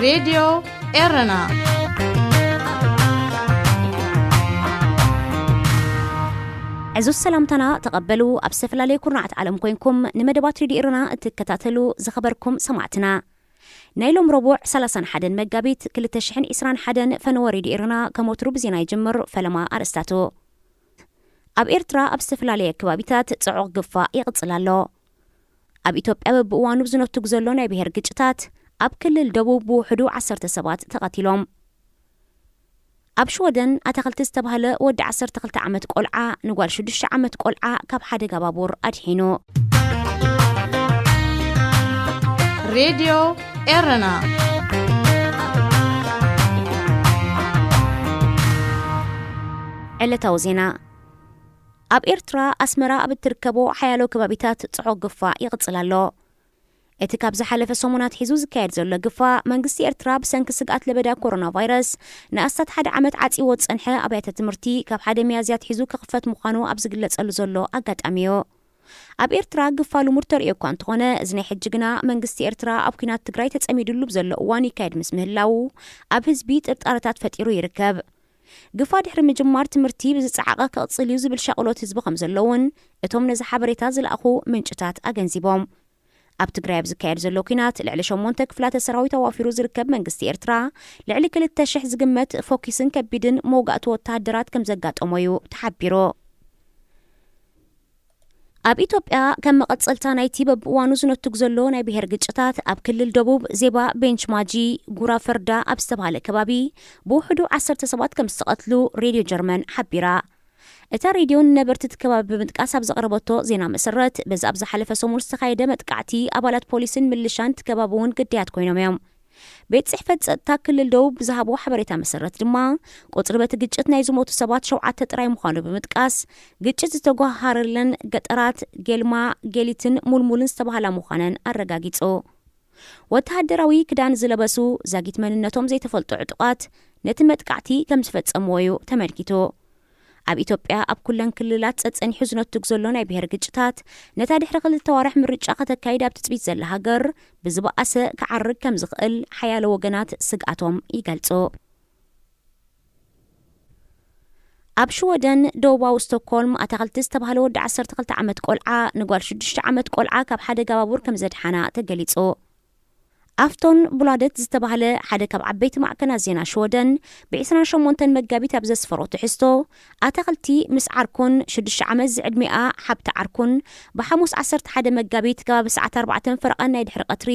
ሬድዮ ኤረና። ዕዙዝ ሰላምታና ተቐበሉ። ኣብ ዝተፈላለየ ኩርናዓት ዓለም ኮይንኩም ንመደባት ሬድዮ ኤረና እትከታተሉ ዝኸበርኩም ሰማዕትና፣ ናይ ሎም ረቡዕ ሰላሳን ሓደን መጋቢት ክልተ ሽሕን ዕስራን ሓደን ፈነወ ሬድዮ ኤረና ከም ወትሩ ብዜና ይጅምር። ፈለማ ኣርእስታቱ። ኣብ ኤርትራ ኣብ ዝተፈላለየ ከባቢታት ጽዑቕ ግፋ ይቕጽል ኣሎ። ኣብ ኢትዮጵያ በብእዋኑ ብዝነትጉ ዘሎ ናይ ብሄር ግጭታት፣ ኣብ ክልል ደቡብ ብውሕዱ ዓሰርተ ሰባት ተቐቲሎም። ኣብ ሽወደን ኣታኽልቲ ዝተባህለ ወዲ ዓሰርተ ክልተ ዓመት ቆልዓ ንጓል ሽዱሽተ ዓመት ቆልዓ ካብ ሓደጋ ባቡር ኣድሒኑ። ሬድዮ ኤረና። ዕለታዊ ዜና። ኣብ ኤርትራ ኣስመራ ኣብ እትርከቦ ሓያሎ ከባቢታት ጽዑቕ ግፋ ይቕጽል ኣሎ። እቲ ካብ ዝሓለፈ ሰሙናት ሒዙ ዝካየድ ዘሎ ግፋ፣ መንግስቲ ኤርትራ ብሰንኪ ስግኣት ለበዳ ኮሮና ቫይረስ ንኣስታት ሓደ ዓመት ዓጽይዎ ዝጸንሐ ኣብያተ ትምህርቲ ካብ ሓደ ሚያዝያ ኣትሒዙ ክኽፈት ምዃኑ ኣብ ዝግለጸሉ ዘሎ ኣጋጣሚ እዩ። ኣብ ኤርትራ ግፋ ልሙድ ተርእዮ እኳ እንተኾነ፣ እዚ ናይ ሕጂ ግና መንግስቲ ኤርትራ ኣብ ኲናት ትግራይ ተጸሚዱሉ ብዘሎ እዋን ይካየድ ምስ ምህላዉ ኣብ ህዝቢ ጥርጣረታት ፈጢሩ ይርከብ። ግፋ ድሕሪ ምጅማር ትምህርቲ ብዝጸዓቐ ክቕጽል እዩ ዝብል ሻቕሎት ህዝቢ ከም ዘሎ እውን እቶም ነዚ ሓበሬታ ዝለኣኹ ምንጭታት ኣገንዚቦም። ኣብ ትግራይ ኣብ ዝካየድ ዘሎ ኲናት ልዕሊ ሸሞንተ ክፍላተ ሰራዊት ኣዋፊሩ ዝርከብ መንግስቲ ኤርትራ፣ ልዕሊ ክልተ ሽሕ ዝግመት ፎኪስን ከቢድን መውጋእቲ ወተሃደራት ከም ዘጋጠሞ እዩ ተሓቢሩ። ኣብ ኢትዮጵያ ከም መቐጸልታ ናይቲ በብእዋኑ ዝነትግ ዘሎ ናይ ብሄር ግጭታት፣ ኣብ ክልል ደቡብ ዜባ ቤንች ማጂ ጉራ ፈርዳ ኣብ ዝተባህለ ከባቢ ብውሕዱ ዓሰርተ ሰባት ከም ዝተቐትሉ ሬድዮ ጀርመን ሓቢራ። እታ ሬድዮ ንነበርቲ እቲ ከባቢ ብምጥቃስ ኣብ ዘቕረበቶ ዜና መሰረት፣ በዚ ኣብ ዝሓለፈ ሰሙን ዝተኻየደ መጥቃዕቲ ኣባላት ፖሊስን ምልሻን እቲ ከባቢ እውን ግዳያት ኮይኖም እዮም። ቤት ጽሕፈት ጸጥታ ክልል ደቡብ ብዝሃቦ ሓበሬታ መሰረት ድማ፣ ቁጽሪ በቲ ግጭት ናይ ዝሞቱ ሰባት ሸውዓተ ጥራይ ምዃኑ ብምጥቃስ፣ ግጭት ዝተጓሃረለን ገጠራት ጌልማ፣ ጌሊትን ሙልሙልን ዝተባህላ ምዃነን ኣረጋጊጹ። ወተሃደራዊ ክዳን ዝለበሱ ዛጊት መንነቶም ዘይተፈልጡ ዕጡቓት ነቲ መጥቃዕቲ ከም ዝፈጸምዎ እዩ ተመልኪቱ። ኣብ ኢትዮጵያ ኣብ ኩለን ክልላት ጸጸኒሑ ዝነትግ ዘሎ ናይ ብሄር ግጭታት፣ ነታ ድሕሪ ክልተ ዋርሕ ምርጫ ከተካይድ ኣብ ትጽቢት ዘላ ሃገር ብዝበኣሰ ክዓርግ ከም ዝኽእል ሓያሎ ወገናት ስግኣቶም ይገልጹ። ኣብ ሽወደን ደቡባዊ ስቶክሆልም ኣታኽልቲ ዝተባህለ ወዲ ዓሰርተ ክልተ ዓመት ቆልዓ ንጓል ሽዱሽተ ዓመት ቆልዓ ካብ ሓደጋ ባቡር ከም ዘድሓና ተገሊጹ። ኣፍቶን ቡላደት ዝተባህለ ሓደ ካብ ዓበይቲ ማዕከናት ዜና ሽወደን ብ ዕስራን ሸሞንተን መጋቢት ኣብ ዘስፈሮ ትሕዝቶ፣ ኣታኽልቲ ምስ ዓርኩን ሽዱሽተ ዓመት ዝዕድሚኣ ሓብቲ ዓርኩን ብሓሙስ ዓሰርተ ሓደ መጋቢት ከባቢ ሰዓት ኣርባዕተን ፈረቓን ናይ ድሕሪ ቀትሪ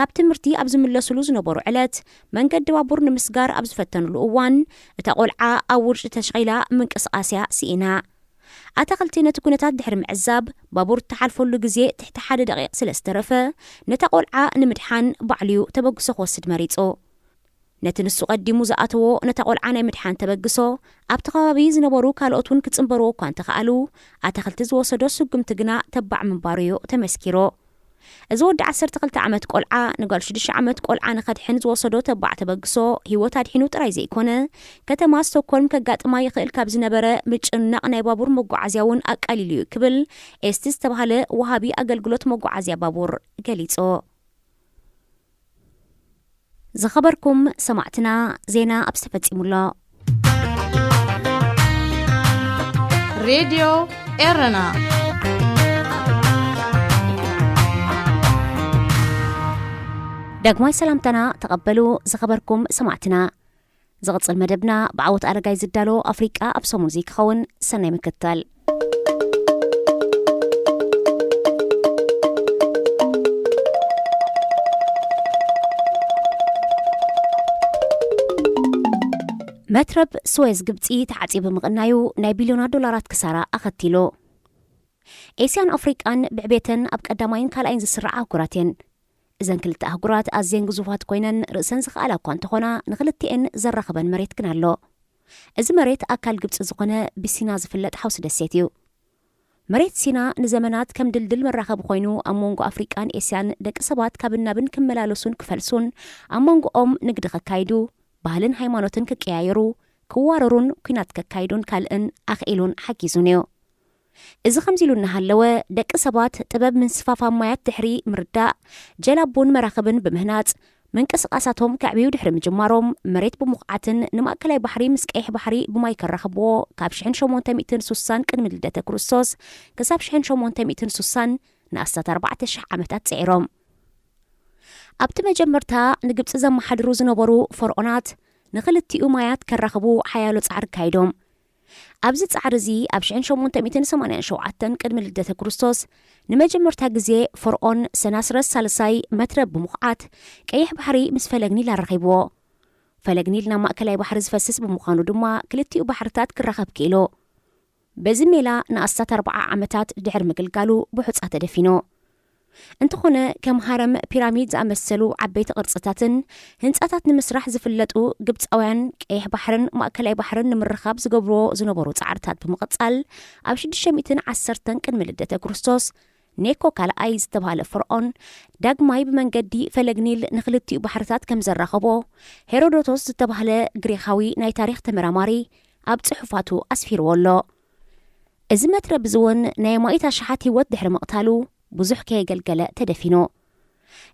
ካብ ትምህርቲ ኣብ ዝምለሱሉ ዝነበሩ ዕለት መንገዲ ባቡር ንምስጋር ኣብ ዝፈተኑሉ እዋን፣ እታ ቆልዓ ኣብ ውርጪ ተሸኺላ ምንቅስቓስ እያ ስኢና። ኣታኽልቲ ነቲ ኩነታት ድሕሪ ምዕዛብ፣ ባቡር እትሓልፈሉ ግዜ ትሕቲ ሓደ ደቂቕ ስለ ዝተረፈ፣ ነታ ቆልዓ ንምድሓን ባዕሉ እዩ ተበግሶ ክወስድ መሪጹ። ነቲ ንሱ ቀዲሙ ዝኣተዎ ነታ ቆልዓ ናይ ምድሓን ተበግሶ፣ ኣብቲ ከባቢ ዝነበሩ ካልኦት እውን ክጽንበርዎ እኳ እንተኸኣሉ፣ ኣታኽልቲ ዝወሰዶ ስጉምቲ ግና ተባዕ ምንባሩ እዩ ተመስኪሩ። እዚ ወዲ ዓሰርተ ክልተ ዓመት ቆልዓ፣ ንጓል ሽዱሽተ ዓመት ቆልዓ ንኸድሕን ዝወሰዶ ተባዕ ተበግሶ፣ ህይወት ኣድሒኑ ጥራይ ዘይኮነ፣ ከተማ ስቶክሆልም ከጋጥማ ይኽእል ካብ ዝነበረ ምጭንናቕ ናይ ባቡር መጓዓዝያ እውን ኣቃሊሉ እዩ ክብል ኤስቲ ዝተባህለ ወሃቢ ኣገልግሎት መጓዓዝያ ባቡር ገሊጹ። ዝኸበርኩም ሰማዕትና፣ ዜና ኣብዚ ተፈጺሙ ኣሎ። ሬድዮ ኤረና። ዳግማይ ሰላምታና ተቐበሉ ዝኸበርኩም ሰማዕትና። ዝቕጽል መደብና ብዓወት ኣረጋይ ዝዳሎ ኣፍሪቃ ኣብ ሰሙን እዚ ክኸውን፣ ሰናይ ምክትታል። መትረብ ስዌዝ ግብጺ ተዓጽዩ ብምቕናዩ ናይ ቢልዮናት ዶላራት ክሳራ ኣኸቲሉ። ኤስያን ኣፍሪቃን ብዕቤተን ኣብ ቀዳማይን ካልኣይን ዝስራዓ ኣህጉራት እየን። እዘን ክልተ ኣህጉራት ኣዝየን ግዙፋት ኮይነን ርእሰን ዝኸኣላ እኳ እንተኾና፣ ንክልቲኤን ዘራኽበን መሬት ግን ኣሎ። እዚ መሬት ኣካል ግብጺ ዝኾነ ብሲና ዝፍለጥ ሓውሲ ደሴት እዩ። መሬት ሲና ንዘመናት ከም ድልድል መራኸቢ ኮይኑ ኣብ መንጎ ኣፍሪቃን ኤስያን ደቂ ሰባት ካብን ናብን ክመላለሱን ክፈልሱን፣ ኣብ መንጎኦም ንግዲ ከካይዱ፣ ባህልን ሃይማኖትን ክቀያየሩ፣ ክዋረሩን ኲናት ከካይዱን ካልእን ኣኽኢሉን ሓጊዙን እዩ። እዚ ከምዚ ኢሉ እናሃለወ፣ ደቂ ሰባት ጥበብ ምንስፋፋ ማያት ድሕሪ ምርዳእ፣ ጀላቡን መራኽብን ብምህናጽ፣ ምንቅስቃሳቶም ከዕብዩ ድሕሪ ምጅማሮም፣ መሬት ብምኹዓትን ንማእከላይ ባሕሪ ምስ ቀይሕ ባሕሪ ብማይ ከራኽብዎ ካብ ሽሕን ሸሞንተ ሚእትን ሱሳን ቅድሚ ልደተ ክርስቶስ ክሳብ ሽሕን ሸሞንተ ሚእትን ሱሳን ንኣስታት ኣርባዕተ ሽሕ ዓመታት ጽዒሮም። ኣብቲ መጀመርታ ንግብጺ ዘመሓድሩ ዝነበሩ ፈርዖናት ንኽልቲኡ ማያት ከራኽቡ ሓያሎ ጻዕሪ ኣካይዶም። ኣብዚ ጻዕሪ እዚ ኣብ ሽሕን ሸሞንተ ሚእትን ሰማንያን ሸውዓተን ቅድሚ ልደተ ክርስቶስ ንመጀመርታ ግዜ ፈርዖን ሰናስረስ ሳልሳይ መትረብ ብምኹዓት ቀይሕ ባሕሪ ምስ ፈለግ ኒል ኣራኺብዎ። ፈለግ ኒል ናብ ማእከላይ ባሕሪ ዝፈስስ ብምዃኑ ድማ ክልቲኡ ባሕርታት ክራኸብ ክኢሉ። በዚ ሜላ ንኣስታት ኣርብዓ ዓመታት ድሕሪ ምግልጋሉ ብሑጻ ተደፊኑ። እንተኾነ ከም ሃረም፣ ፒራሚድ ዝኣመሰሉ ዓበይቲ ቅርጽታትን ህንጻታት ንምስራሕ ዝፍለጡ ግብጻውያን ቀይሕ ባሕርን ማእከላይ ባሕርን ንምርኻብ ዝገብርዎ ዝነበሩ ጻዕርታት ብምቕጻል ኣብ ሽዱሽተ ሚእትን ዓሰርተን ቅድሚ ልደተ ክርስቶስ ኔኮ ካልኣይ ዝተባህለ ፈርዖን ዳግማይ ብመንገዲ ፈለግ ኒል ንኽልቲኡ ባሕርታት ከም ዘራኸቦ ሄሮዶቶስ ዝተባህለ ግሪኻዊ ናይ ታሪኽ ተመራማሪ ኣብ ጽሑፋቱ ኣስፊርዎ ኣሎ። እዚ መትረብ እዚ እውን ናይ ኣማኢት ኣሽሓት ህይወት ድሕሪ ምቕታሉ ብዙሕ ከየገልገለ ተደፊኑ።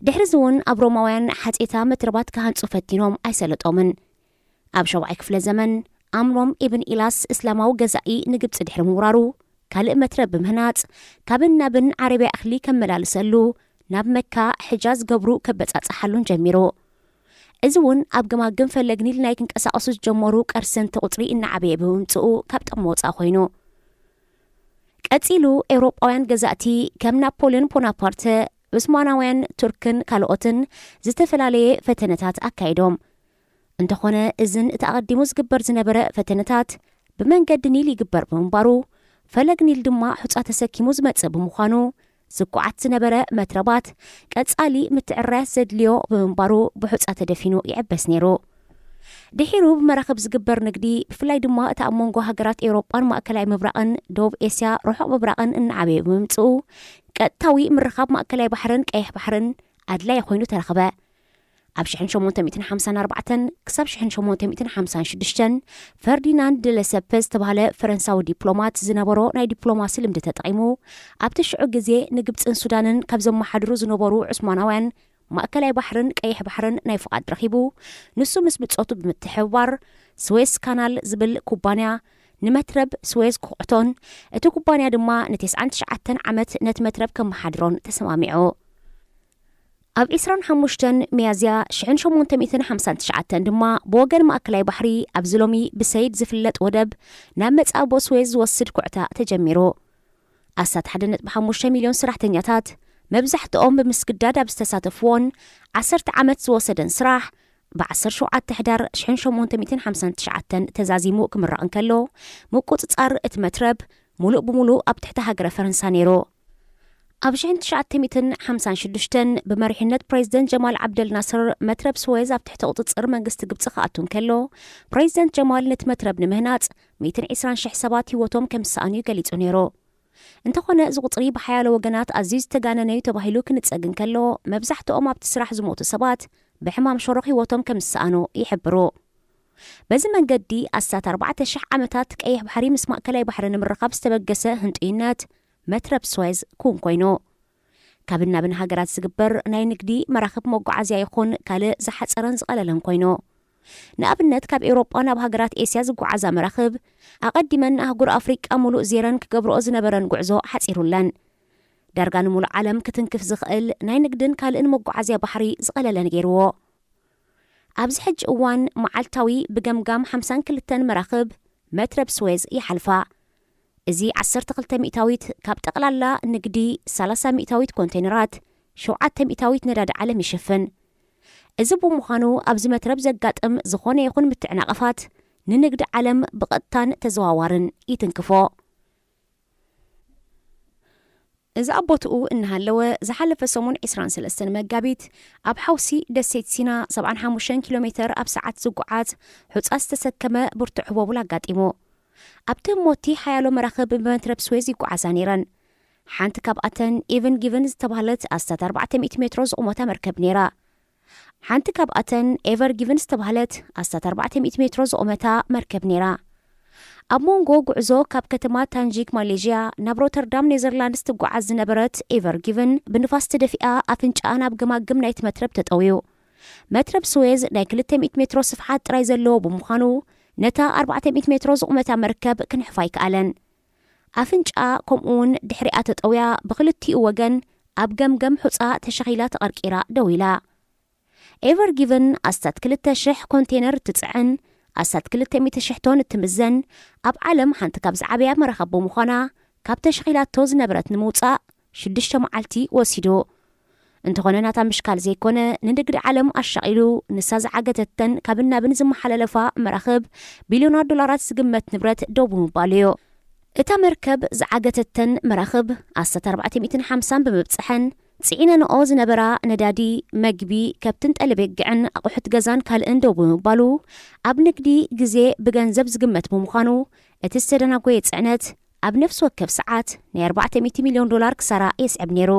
ድሕሪ እዚ እውን ኣብ ሮማውያን ሓጼታ መትረባት ክሃንጹ ፈቲኖም ኣይሰለጦምን። ኣብ ሸውዓይ ክፍለ ዘመን ኣምሮም ኢብን ኢላስ እስላማዊ ገዛኢ ንግብጺ ድሕሪ ምውራሩ ካልእ መትረብ ብምህናጽ ካብን ናብን ዓረብያ እኽሊ ከመላልሰሉ ናብ መካ ሕጃዝ ገብሩ ከበጻጽሓሉን ጀሚሩ። እዚ እውን ኣብ ገማግም ፈለግ ኒል ናይ ክንቀሳቐሱ ዝጀመሩ ቀርሰንቲ ቁጽሪ እናዓበየ ብምምጽኡ ካብ ጥቕሚ ወጻኢ ኮይኑ። ቀጺሉ ኤውሮጳውያን ገዛእቲ ከም ናፖልዮን ቦናፓርተ፣ ዑስማናውያን ቱርክን ካልኦትን ዝተፈላለየ ፈተነታት ኣካይዶም። እንተኾነ እዝን እቲ ኣቐዲሙ ዝግበር ዝነበረ ፈተነታት ብመንገዲ ኒል ይግበር ብምንባሩ ፈለግ ኒል ድማ ሑጻ ተሰኪሙ ዝመጽእ ብምዃኑ ዝኩዓት ዝነበረ መትረባት ቀጻሊ ምትዕራያት ዘድልዮ ብምንባሩ ብሑጻ ተደፊኑ ይዕበስ ነይሩ። ድሒሩ ብመራኽብ ዝግበር ንግዲ ብፍላይ ድማ እቲ ኣብ መንጎ ሃገራት ኤውሮጳን ማእከላይ ምብራቕን ደቡብ ኤስያ ርሑቕ ምብራቕን እናዓበየ ብምምጽኡ ቀጥታዊ ምርኻብ ማእከላይ ባሕርን ቀይሕ ባሕርን ኣድላይ ኮይኑ ተረኽበ። ኣብ ሽሕን ሸሞንተ ሚእትን ሓምሳን ኣርባዕተን ክሳብ ሽሕን ሸሞንተ ሚእትን ሓምሳን ሽዱሽተን ፈርዲናንድ ደ ለሰፐ ዝተባህለ ፈረንሳዊ ዲፕሎማት ዝነበሮ ናይ ዲፕሎማሲ ልምዲ ተጠቒሙ ኣብቲ ሽዑ ግዜ ንግብጽን ሱዳንን ካብ ዘመሓድሩ ዝነበሩ ዑስማናውያን ማእከላይ ባሕርን ቀይሕ ባሕርን ናይ ፍቓድ ረኺቡ ንሱ ምስ ብጾቱ ብምትሕብባር ስዌዝ ካናል ዝብል ኩባንያ ንመትረብ ስዌዝ ክኹዕቶን እቲ ኩባንያ ድማ ንተስዓን ትሽዓተን ዓመት ነቲ መትረብ ከመሓድሮን ተሰማሚዑ። ኣብ ዕስራን ሓሙሽተን ሚያዝያ ሽሕን ሸሞንተ ሚእትን ሓምሳን ትሽዓተን ድማ ብወገን ማእከላይ ባሕሪ ኣብዚ ሎሚ ብሰይድ ዝፍለጥ ወደብ ናብ መጻቦ ስዌዝ ዝወስድ ኩዕታ ተጀሚሩ። ኣስታት ሓደ ነጥቢ ሓሙሽተ ሚልዮን ሰራሕተኛታት መብዛሕትኦም ብምስግዳድ ኣብ ዝተሳተፍዎን ዓሰርተ ዓመት ዝወሰደን ስራሕ ብ ዓሰርተ ሸውዓተ ሕዳር ሽሕን ሸሞንተ ሚእትን ሓምሳን ትሽዓተን ተዛዚሙ ክምረቕ እንከሎ ምቁጽጻር እቲ መትረብ ሙሉእ ብሙሉእ ኣብ ትሕቲ ሃገረ ፈረንሳ ነይሩ። ኣብ ሽሕን ትሽዓተ ሚእትን ሓምሳን ሽዱሽተን ብመሪሕነት ፕሬዚደንት ጀማል ዓብደል ናስር መትረብ ስዌዝ ኣብ ትሕቲ ቁጽጽር መንግስቲ ግብጺ ክኣቱ እንከሎ ፕሬዚደንት ጀማል ነቲ መትረብ ንምህናጽ ሚእትን ዕስራን ሽሕ ሰባት ህይወቶም ከም ዝሰኣኑ'ዩ ገሊጹ ነይሩ። እንተኾነ እዚ ቁጽሪ ብሓያሎ ወገናት ኣዝዩ ዝተጋነነ'ዩ ተባሂሉ ክንጸግ እንከሎ መብዛሕትኦም ኣብቲ ስራሕ ዝሞቱ ሰባት ብሕማም ሸሮኽ ህይወቶም ከም ዝሰኣኑ ይሕብሩ። በዚ መንገዲ ኣስታት ኣርባዕተ ሽሕ ዓመታት ቀይሕ ባሕሪ ምስ ማእከላይ ባሕሪ ንምርኻብ ዝተበገሰ ህንጡይነት መትረብ ስዌዝ ክውን ኮይኑ። ካብን ናብን ሃገራት ዝግበር ናይ ንግዲ መራኽብ መጓዓዝያ ይኹን ካልእ ዝሓጸረን ዝቐለለን ኮይኑ። ንኣብነት ካብ ኤውሮጳ ናብ ሃገራት ኤስያ ዝጓዓዛ መራኽብ ኣቐዲመን ንኣህጉር ኣፍሪቃ ሙሉእ ዜረን ክገብርኦ ዝነበረን ጉዕዞ ሓጺሩለን። ዳርጋ ንሙሉእ ዓለም ክትንክፍ ዝኽእል ናይ ንግድን ካልእን መጓዓዝያ ባሕሪ ዝቐለለ ነይርዎ። ኣብዚ ሕጂ እዋን መዓልታዊ ብገምጋም ሓምሳን ክልተን መራኽብ መትረብ ስዌዝ ይሓልፋ። እዚ ዓሰርተ ክልተ ሚእታዊት ካብ ጠቕላላ ንግዲ፣ ሰላሳ ሚእታዊት ኮንቴነራት፣ ሸውዓተ ሚእታዊት ነዳዲ ዓለም ይሽፍን። እዚ ብምዃኑ ኣብዚ መትረብ ዘጋጥም ዝኾነ ይኹን ምትዕናቐፋት ንንግዲ ዓለም ብቐጥታን ተዘዋዋርን ይትንክፎ። እዚ ኣብ ቦትኡ እናሃለወ ዝሓለፈ ሰሙን ዕስራን ሰለስተን መጋቢት ኣብ ሓውሲ ደሴት ሲና ሰብዓን ሓሙሽተን ኪሎ ሜተር ኣብ ሰዓት ዝጓዓዝ ሑጻ ዝተሰከመ ብርቱዕ ህቦቡል ኣጋጢሙ። ኣብቲ ህሞቲ ሓያሎ መራኽብ ብመትረብ ስዌዝ ይጓዓዛ ነይረን። ሓንቲ ካብኣተን ኢቨን ጊቨን ዝተባህለት ኣስታት ኣርባዕተ ሚእቲ ሜትሮ ዝቑመታ መርከብ ነይራ። ሓንቲ ካብኣተን ኤቨር ጊቨን ዝተባህለት ኣስታት ኣርባዕተ ሚእቲ ሜትሮ ዝቑመታ መርከብ ነይራ። ኣብ መንጎ ጉዕዞ ካብ ከተማ ታንጂክ ማሌዥያ ናብ ሮተርዳም ኔዘርላንድስ ትጓዓዝ ዝነበረት ኤቨር ጊቨን ብንፋስ ተደፊኣ ኣፍንጫኣ ናብ ገማግም ናይቲ መትረብ ተጠውዩ። መትረብ ስዌዝ ናይ ክልተ ሚእቲ ሜትሮ ስፍሓት ጥራይ ዘለዎ ብምዃኑ፣ ነታ ኣርባዕተ ሚእቲ ሜትሮ ዝቑመታ መርከብ ክንሕፋ ኣይከኣለን። ኣፍንጫ፣ ከምኡውን ድሕሪኣ ተጠውያ፣ ብኽልቲኡ ወገን ኣብ ገምገም ሑጻ ተሸኺላ ተቐርቂራ ደው ኢላ። ኤቨር ጊቨን ኣስታት ክልተ ሽሕ ኮንቴነር እትጽዕን፣ ኣስታት ክልተ ሚእቲ ሽሕ ቶን እትምዘን፣ ኣብ ዓለም ሓንቲ ካብ ዝዓበያ መራኸብ ብምዃና፣ ካብ ተሸኺላቶ ዝነበረት ንምውጻእ ሽዱሽተ መዓልቲ ወሲዱ። እንተኾነ ናታ ምሽካል ዘይኮነ፣ ንንግዲ ዓለም ኣሻቒሉ፣ ንሳ ዝዓገተተን ካብን ናብን ዝመሓላለፋ መራኽብ ቢልዮናት ዶላራት ዝግመት ንብረት ደው ብምባሉ እዩ። እታ መርከብ ዝዓገተተን መራኽብ ኣስታት ኣርባዕተ ሚእትን ሓምሳን ብምብጽሐን፣ ጽዒነንኦ ዝነበራ ነዳዲ፣ መግቢ፣ ከብትን ጠለቤግዕን ኣቑሑት ገዛን ካልእን ደው ብምባሉ፣ ኣብ ንግዲ ግዜ ብገንዘብ ዝግመት ብምዃኑ፣ እቲ ዝተደናጎየ ጽዕነት ኣብ ነፍሲ ወከፍ ሰዓት ናይ ኣርባዕተ ሚእቲ ሚልዮን ዶላር ክሳራ የስዕብ ነይሩ።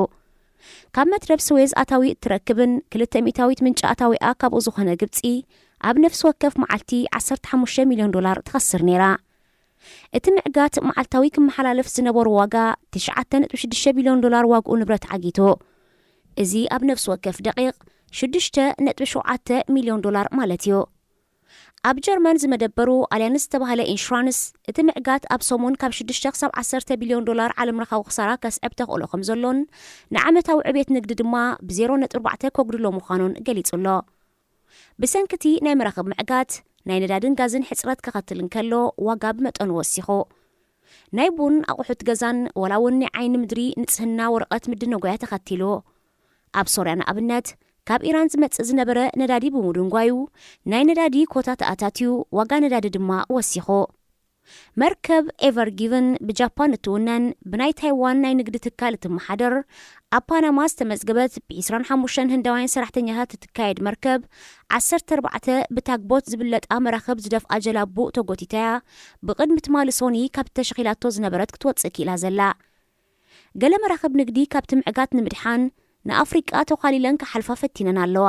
ካብ መትረብ ስዌዝ ኣታዊ እትረክብን ክልተ ሚእታዊት ምንጪ ኣታዊኣ ካብኡ ዝኾነ ግብጺ፣ ኣብ ነፍሲ ወከፍ መዓልቲ ዓሰርተ ሓሙሽተ ሚልዮን ዶላር ትኸስር ነይራ። እቲ ምዕጋት መዓልታዊ ክመሓላለፍ ዝነበሩ ዋጋ ትሽዓተ ነጥቢ ሽዱሽተ ቢልዮን ዶላር ዋግኡ ንብረት ዓጊቱ። እዚ ኣብ ነፍሲ ወከፍ ደቂቕ ሽዱሽተ ነጥቢ ሸውዓተ ሚልዮን ዶላር ማለት እዩ። ኣብ ጀርመን ዝመደበሩ ኣልያንስ ዝተባህለ ኢንሹራንስ፣ እቲ ምዕጋት ኣብ ሰሙን ካብ ሽዱሽተ ክሳብ ዓሰርተ ቢልዮን ዶላር ዓለምለኻዊ ክሳራ ከስዕብ ተኽእሎ ከም ዘሎን፣ ንዓመታዊ ዕቤት ንግዲ ድማ ብ ዜሮ ነጥቢ ኣርባዕተ ከጉድሎ ምዃኑን ገሊጹ ኣሎ። ብሰንኪ እቲ ናይ መራኽብ ምዕጋት፣ ናይ ነዳድን ጋዝን ሕጽረት ከኸትል እንከሎ፣ ዋጋ ብመጠኑ ወሲኹ። ናይ ቡን፣ ኣቑሑት ገዛን ዋላ እውን ናይ ዓይኒ ምድሪ ንጽህና ወረቐት ምድንጓያ ተኸቲሉ። ኣብ ሶርያ ንኣብነት፣ ካብ ኢራን ዝመጽእ ዝነበረ ነዳዲ ብምድንጓዩ፣ ናይ ነዳዲ ኮታ ተኣታትዩ፣ ዋጋ ነዳዲ ድማ ወሲኹ። መርከብ ኤቨር ጊቨን ብጃፓን እትውነን፣ ብናይ ታይዋን ናይ ንግዲ ትካል እትመሓደር፣ ኣብ ፓናማ ዝተመዝገበት ብ ዕስራን ሓሙሽተን ህንዳውያን ሰራሕተኛታት እትካየድ መርከብ፣ ዓሰርተ ኣርባዕተ ብታግቦት ዝብለጣ መራኽብ ዝደፍኣ ጀላቡ ተጎቲታያ ብቕድሚ ትማሊ ሶኒ ካብ ተሸኺላቶ ዝነበረት ክትወጽእ ክኢላ ዘላ። ገለ መራኽብ ንግዲ ካብቲ ምዕጋት ንምድሓን ንኣፍሪቃ ተዃሊለን ክሓልፋ ፈቲነን ኣለዋ።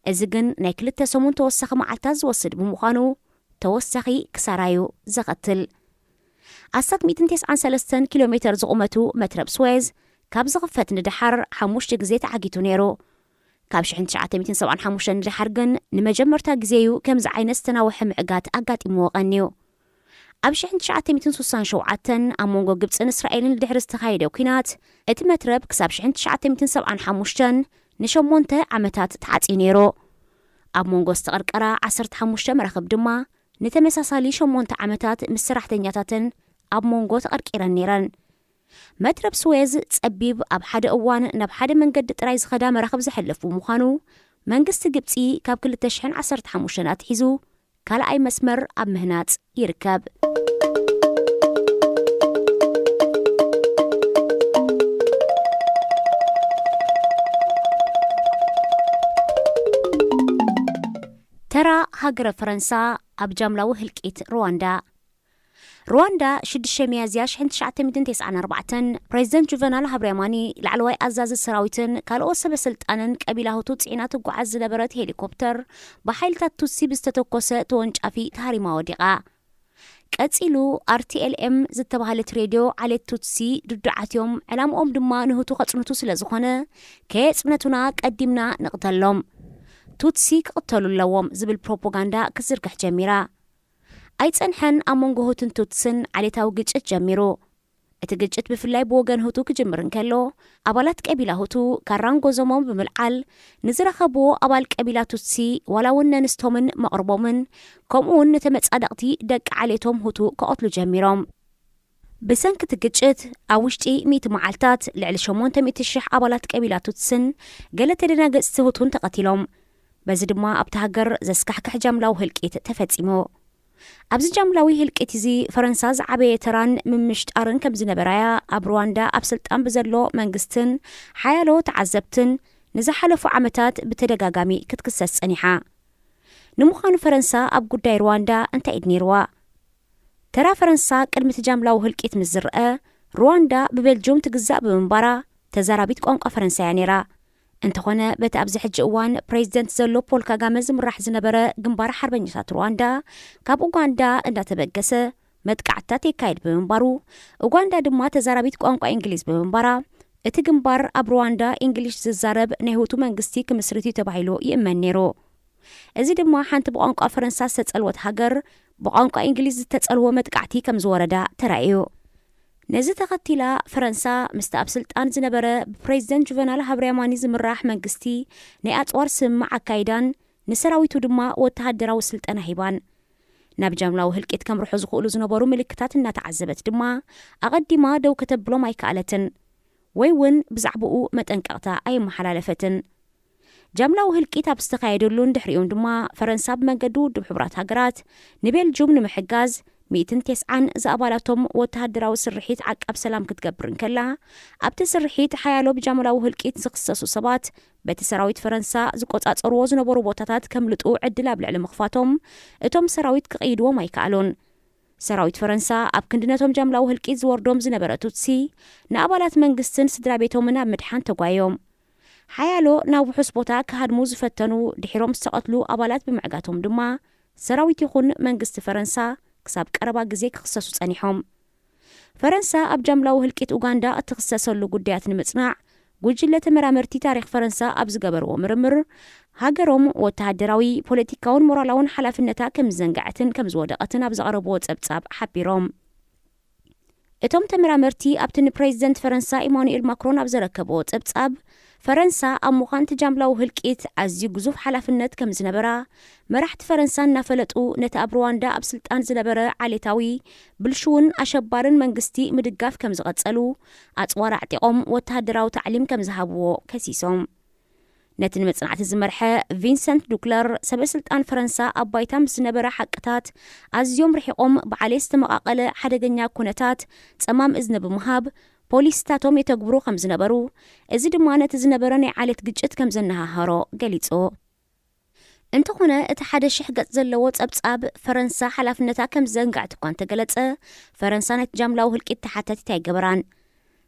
እዚ ግን ናይ ክልተ ሰሙን ተወሳኺ መዓልታት ዝወስድ ብምዃኑ ተወሳኺ ክሳራ እዩ ዘኸትል። ኣስታት ሚእትን ተስዓን ሰለስተን ኪሎ ሜተር ዝቑመቱ መትረብ ስዌዝ ካብ ዝኽፈት ንደሓር ሓሙሽተ ግዜ ተዓጊቱ ነይሩ። ካብ ሽሕን ትሽዓተ ሚእትን ሰብዓን ሓሙሽተን ንደሓር ግን ንመጀመርታ ግዜ እዩ ከምዚ ዓይነት ዝተናውሐ ምዕጋት ኣጋጢምዎ ቀንዩ። ኣብ ሽሕን ትሽዓተ ሚእትን ስሳን ሸውዓተን ኣብ መንጎ ግብጽን እስራኤልን ድሕሪ ዝተኻየደ ኲናት፣ እቲ መትረብ ክሳብ ሽሕን ትሽዓተ ሚእትን ሰብዓን ሓሙሽተን ንሸሞንተ ዓመታት ተዓጽዩ ነይሩ። ኣብ መንጎ ዝተቐርቀራ ዓሰርተ ሓሙሽተ መራኽብ ድማ ንተመሳሳሊ ሸሞንተ ዓመታት ምስ ሰራሕተኛታተን ኣብ መንጎ ተቐርቂረን ነይረን። መትረብ ስዌዝ ጸቢብ፣ ኣብ ሓደ እዋን ናብ ሓደ መንገዲ ጥራይ ዝኸዳ መራኽብ ዘሕልፍ ብምዃኑ፣ መንግስቲ ግብጺ ካብ ክልተ ሽሕን ዓሰርተ ሓሙሽተን ኣትሒዙ ካልኣይ መስመር ኣብ ምህናጽ ይርከብ። ተራ ሃገረ ፈረንሳ ኣብ ጃምላዊ ህልቂት ሩዋንዳ። ሩዋንዳ፣ ሽዱሽተ ሚያዝያ ሽሕን ትሽዓተ ሚእትን ተስዓን ኣርባዕተን፣ ፕሬዚደንት ጁቨናል ሃብርያማኒ፣ ላዕለዋይ ኣዛዚ ሰራዊትን ካልኦት ሰበ ስልጣንን ቀቢላ ሁቱ ጽዒና ትጓዓዝ ዝነበረት ሄሊኮፕተር ብሓይልታት ቱትሲ ብዝተተኮሰ ተወንጫፊ ተሃሪማ ወዲቓ። ቀጺሉ፣ ኣር ቲ ኤል ኤም ዝተባህለት ሬድዮ፣ ዓሌት ቱትሲ ድዱዓት እዮም፣ ዕላምኦም ድማ ንሁቱ ከጽንቱ ስለ ዝኾነ፣ ከየጽነቱና ቀዲምና ንቕተሎም፣ ቱትሲ ክቕተሉ ኣለዎም ዝብል ፕሮፓጋንዳ ክትዝርግሕ ጀሚራ። ኣይጸንሐን፣ ኣብ መንጎ ሁቱን ቱትስን ዓሌታዊ ግጭት ጀሚሩ። እቲ ግጭት ብፍላይ ብወገን ሁቱ ክጅምር እንከሎ፣ ኣባላት ቀቢላ ሁቱ ካራን ጎዞሞን ብምልዓል፣ ንዝረኸብዎ ኣባል ቀቢላ ቱትሲ ዋላ እውን ነንስቶምን መቕርቦምን፣ ከምኡ እውን ንተመጻደቕቲ ደቂ ዓሌቶም ሁቱ ክቐትሉ ጀሚሮም። ብሰንኪ እቲ ግጭት፣ ኣብ ውሽጢ ሚእቲ መዓልታት ልዕሊ ሸሞንተ ሚእቲ ሽሕ ኣባላት ቀቢላ ቱትስን ገለ ተደናገጽቲ ሁቱን ተቐቲሎም። በዚ ድማ ኣብቲ ሃገር ዘስካሕክሕ ጃምላዊ ህልቂት ተፈጺሙ። ኣብዚ ጃምላዊ ህልቂት እዚ ፈረንሳ ዝዓበየ ተራን ምምሽጣርን ከም ዝነበራያ ኣብ ሩዋንዳ ኣብ ስልጣን ብዘሎ መንግስትን ሓያሎ ተዓዘብትን ንዝሓለፉ ዓመታት ብተደጋጋሚ ክትክሰስ ጸኒሓ። ንምዃኑ ፈረንሳ ኣብ ጉዳይ ሩዋንዳ እንታይ ኢድ ነይርዋ? ተራ ፈረንሳ ቅድሚ እቲ ጃምላዊ ህልቂት ምስ ዝረአ፣ ሩዋንዳ ብቤልጅዩም ትግዛእ ብምንባራ፣ ተዛራቢት ቋንቋ ፈረንሳ እያ ነይራ። እንተኾነ፣ በቲ ኣብዚ ሕጂ እዋን ፕሬዚደንት ዘሎ ፖል ካጋመ ዝምራሕ ዝነበረ ግንባር ሓርበኛታት ሩዋንዳ፣ ካብ ኡጋንዳ እንዳተበገሰ መጥቃዕትታት የካይድ ብምንባሩ፣ ኡጋንዳ ድማ ተዛራቢት ቋንቋ እንግሊዝ ብምንባራ፣ እቲ ግንባር ኣብ ሩዋንዳ እንግሊሽ ዝዛረብ ናይ ሁቱ መንግስቲ ክምስርት እዩ ተባሂሉ ይእመን ነይሩ። እዚ ድማ ሓንቲ ብቋንቋ ፈረንሳ ዝተጸልወት ሃገር ብቋንቋ እንግሊዝ ዝተጸልወ መጥቃዕቲ ከም ዝወረዳ ተራእዩ። ነዚ ተኸቲላ ፈረንሳ ምስቲ ኣብ ስልጣን ዝነበረ ብፕሬዚደንት ጁቨናል ሃብርያማኒ ዝምራሕ መንግስቲ ናይ ኣጽዋር ስምምዕ ኣካይዳን ንሰራዊቱ ድማ ወተሃደራዊ ስልጠና ሂባን። ናብ ጃምላዊ ህልቂት ከምርሑ ዝኽእሉ ዝነበሩ ምልክታት እናተዓዘበት ድማ ኣቐዲማ ደው ከተብሎም ኣይከኣለትን፣ ወይ እውን ብዛዕባኡ መጠንቀቕታ ኣየመሓላለፈትን። ጃምላዊ ህልቂት ኣብ ዝተኻየደሉን ድሕሪኡን ድማ ፈረንሳ ብመንገዲ ውድብ ሕቡራት ሃገራት ንቤልጁም ንምሕጋዝ ሚእትን ተስዓን ዝኣባላቶም ወተሃደራዊ ስርሒት ዓቃብ ሰላም ክትገብር እንከላ፣ ኣብቲ ስርሒት ሓያሎ ብጃምላዊ ህልቂት ዝኽሰሱ ሰባት በቲ ሰራዊት ፈረንሳ ዝቆጻጸርዎ ዝነበሩ ቦታታት ከምልጡ ዕድል ኣብ ልዕሊ ምኽፋቶም፣ እቶም ሰራዊት ክቕይድዎም ኣይከኣሉን። ሰራዊት ፈረንሳ ኣብ ክንዲ ነቶም ጃምላዊ ህልቂት ዝወርዶም ዝነበረ ቱትሲ፣ ንኣባላት መንግስትን ስድራ ቤቶምን ኣብ ምድሓን ተጓዮም። ሓያሎ ናብ ውሑስ ቦታ ክሃድሙ ዝፈተኑ ድሒሮም ዝተቐትሉ ኣባላት ብምዕጋቶም ድማ ሰራዊት ይኹን መንግስቲ ፈረንሳ ክሳብ ቀረባ ግዜ ክኽሰሱ ጸኒሖም። ፈረንሳ ኣብ ጃምላዊ ህልቂት ኡጋንዳ እትኽሰሰሉ ጉዳያት ንምጽናዕ ጉጅለ ተመራመርቲ ታሪኽ ፈረንሳ ኣብ ዝገበርዎ ምርምር፣ ሃገሮም ወተሃደራዊ፣ ፖለቲካውን ሞራላውን ሓላፍነታ ከም ዝዘንጋዐትን ከም ዝወደቐትን ኣብ ዘቕረብዎ ጸብጻብ ሓቢሮም። እቶም ተመራመርቲ ኣብቲ ንፕሬዚደንት ፈረንሳ ኢማኑኤል ማክሮን ኣብ ዘረከብዎ ጸብጻብ፣ ፈረንሳ ኣብ ምዃን እቲ ጃምላዊ ህልቂት ኣዝዩ ግዙፍ ሓላፍነት ከም ዝነበራ፣ መራሕቲ ፈረንሳ እናፈለጡ ነቲ ኣብ ሩዋንዳ ኣብ ስልጣን ዝነበረ ዓሌታዊ ብልሽውን ኣሸባርን መንግስቲ ምድጋፍ ከም ዝቐጸሉ፣ ኣጽዋር ኣዕጢቖም ወተሃደራዊ ታዕሊም ከም ዝሃብዎ ከሲሶም። ነቲ ንመጽናዕቲ ዝመርሐ ቪንሰንት ዱክለር፣ ሰበ ስልጣን ፈረንሳ ኣብ ባይታ ምስ ዝነበረ ሓቅታት ኣዝዮም ርሒቖም ብዓሌት ዝተመቓቐለ ሓደገኛ ኩነታት ጸማም እዝኒ ብምሃብ ፖሊሲታቶም የተግብሩ ከም ዝነበሩ፣ እዚ ድማ ነቲ ዝነበረ ናይ ዓሌት ግጭት ከም ዘነሃሃሮ ገሊጹ። እንተኾነ እቲ ሓደ ሽሕ ገጽ ዘለዎ ጸብጻብ ፈረንሳ ሓላፍነታ ከም ዝዘንግዐት እኳ እንተገለጸ፣ ፈረንሳ ነቲ ጃምላዊ ህልቂት ተሓታቲት ኣይገበራን።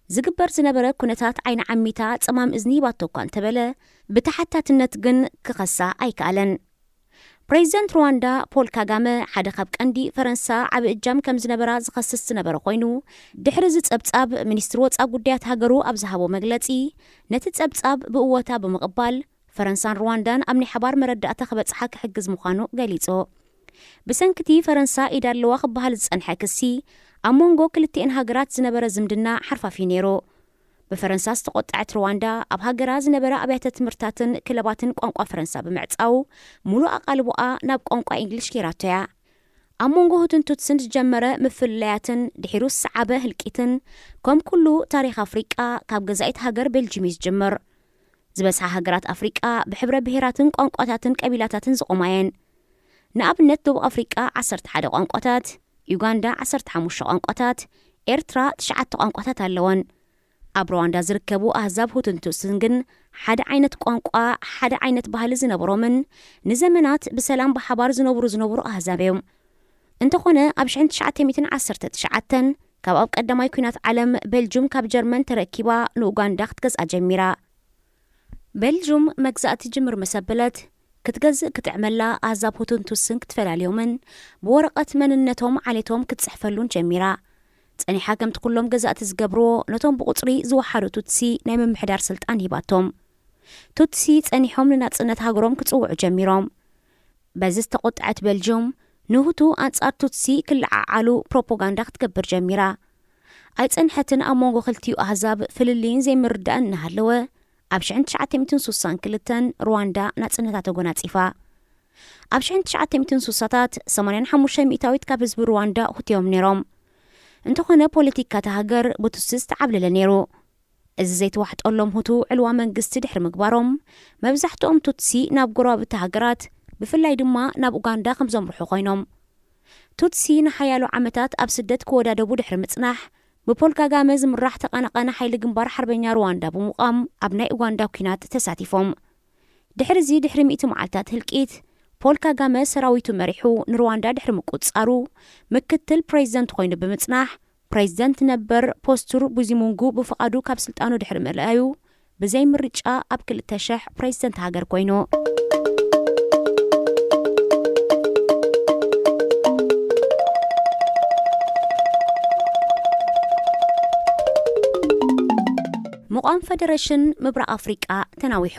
ዝግበር ዝነበረ ኩነታት ዓይኒ ዓሚታ ጸማም እዝኒ ሂባቶ እኳ እንተበለ፣ ብተሓታትነት ግን ክኸሳ ኣይከኣለን። ፕሬዚደንት ሩዋንዳ ፖል ካጋመ ሓደ ካብ ቀንዲ ፈረንሳ ዓቢ እጃም ከም ዝነበራ ዝኸስስ ዝነበረ ኮይኑ፣ ድሕሪ እዚ ጸብጻብ ሚኒስትሪ ወጻኢ ጉዳያት ሃገሩ ኣብ ዝሃቦ መግለጺ፣ ነቲ ጸብጻብ ብእወታ ብምቕባል፣ ፈረንሳን ሩዋንዳን ኣብ ናይ ሓባር መረዳእታ ክበጽሓ ክሕግዝ ምዃኑ ገሊጹ። ብሰንኪቲ ፈረንሳ ኢድ ኣለዋ ክበሃል ዝጸንሐ ክሲ፣ ኣብ መንጎ ክልቲኤን ሃገራት ዝነበረ ዝምድና ሓርፋፊ ነይሩ። ብፈረንሳ ዝተቖጠዐት ሩዋንዳ፣ ኣብ ሃገራ ዝነበረ ኣብያተ ትምህርታትን ክለባትን ቋንቋ ፈረንሳ ብምዕጻው፣ ሙሉእ ኣቓልቦኣ ናብ ቋንቋ እንግሊሽ ገይራቶ እያ። ኣብ መንጎ ሁቱን ቱትስን ዝጀመረ ምፍልላያትን ድሒሩ ዝሰዓበ ህልቂትን፣ ከም ኩሉ ታሪኽ ኣፍሪቃ፣ ካብ ገዛኢት ሃገር ቤልጂም እዩ ዝጅምር። ዝበዝሓ ሃገራት ኣፍሪቃ ብሕብረ ብሄራትን ቋንቋታትን ቀቢላታትን ዝቖማ እየን። ንኣብነት፣ ደቡብ ኣፍሪቃ ዓሰርተ ሓደ ቋንቋታት፣ ዩጋንዳ ዓሰርተ ሓሙሽተ ቋንቋታት፣ ኤርትራ ትሽዓተ ቋንቋታት ኣለወን። ኣብ ሩዋንዳ ዝርከቡ ኣህዛብ ሁቱን ቱትስን ግን ሓደ ዓይነት ቋንቋ፣ ሓደ ዓይነት ባህሊ ዝነበሮምን ንዘመናት ብሰላም ብሓባር ዝነብሩ ዝነበሩ ኣህዛብ እዮም። እንተኾነ፣ ኣብ ሽሕን ትሽዓተ ሚእትን ዓሰርተ ትሽዓተን፣ ካብ ኣብ ቀዳማይ ኲናት ዓለም ቤልጁም ካብ ጀርመን ተረኪባ ንኡጋንዳ ክትገዝኣ ጀሚራ። ቤልጁም መግዛእቲ ጅምር ምስ ኣበለት፣ ክትገዝእ ክጥዕመላ ኣህዛብ ሁቱን ቱትስን ክትፈላልዮምን ብወረቐት መንነቶም ዓሌቶም ክትጽሕፈሉን ጀሚራ። ጸኒሓ ከምቲ ኩሎም ገዛእቲ ዝገብርዎ ነቶም ብቑጽሪ ዝወሓዱ ቱትሲ ናይ ምምሕዳር ስልጣን ሂባቶም። ቱትሲ ጸኒሖም ንናጽነት ሃገሮም ክጽውዑ ጀሚሮም። በዚ ዝተቖጥዐት ቤልጅዩም ንሁቱ ኣንጻር ቱትሲ ክለዓዓሉ ፕሮፓጋንዳ ክትገብር ጀሚራ። ኣይጸንሐትን ኣብ መንጎ ክልቲኡ ኣህዛብ ፍልልይን ዘይምርዳእን እናሃለወ፣ ኣብ ሽሕን ትሽዓተ ሚእትን ሱሳን ክልተን ሩዋንዳ ናጽነታ ተጎናጺፋ። ኣብ ሽሕን ትሽዓተ ሚእትን ሱሳታት ሰማንያን ሓሙሽተ ሚእታዊት ካብ ህዝቢ ሩዋንዳ ሁቱ እዮም ነይሮም። እንተኾነ ፖለቲካ እታ ሃገር ብቱትሲ ዝተዓብለለ ነይሩ። እዚ ዘይተዋሕጠሎም ሁቱ ዕልዋ መንግስቲ ድሕሪ ምግባሮም፣ መብዛሕትኦም ቱትሲ ናብ ጎረባብቲ ሃገራት፣ ብፍላይ ድማ ናብ ኡጋንዳ ከም ዘምርሑ ኮይኖም። ቱትሲ ንሓያሎ ዓመታት ኣብ ስደት ክወዳደቡ ድሕሪ ምጽናሕ፣ ብፖል ካጋመ ዝምራሕ ተቐናቓኒ ሓይሊ ግንባር ሓርበኛ ሩዋንዳ ብምቋም ኣብ ናይ ኡጋንዳ ኲናት ተሳቲፎም። ድሕሪ እዚ ድሕሪ ሚእቲ መዓልታት ህልቂት፣ ፖል ካጋመ ሰራዊቱ መሪሑ ንሩዋንዳ ድሕሪ ምቁጽጻሩ፣ ምክትል ፕሬዚደንት ኮይኑ ብምጽናሕ፣ ፕሬዚደንት ነበር ፖስቱር ቡዚሙንጉ ብፍቓዱ ካብ ስልጣኑ ድሕሪ ምእላዩ፣ ብዘይ ምርጫ ኣብ ክልተ ሽሕ ፕሬዚደንት ሃገር ኮይኑ። ፈደረሽን ምብራቕ ኣፍሪቃ ተናዊሑ።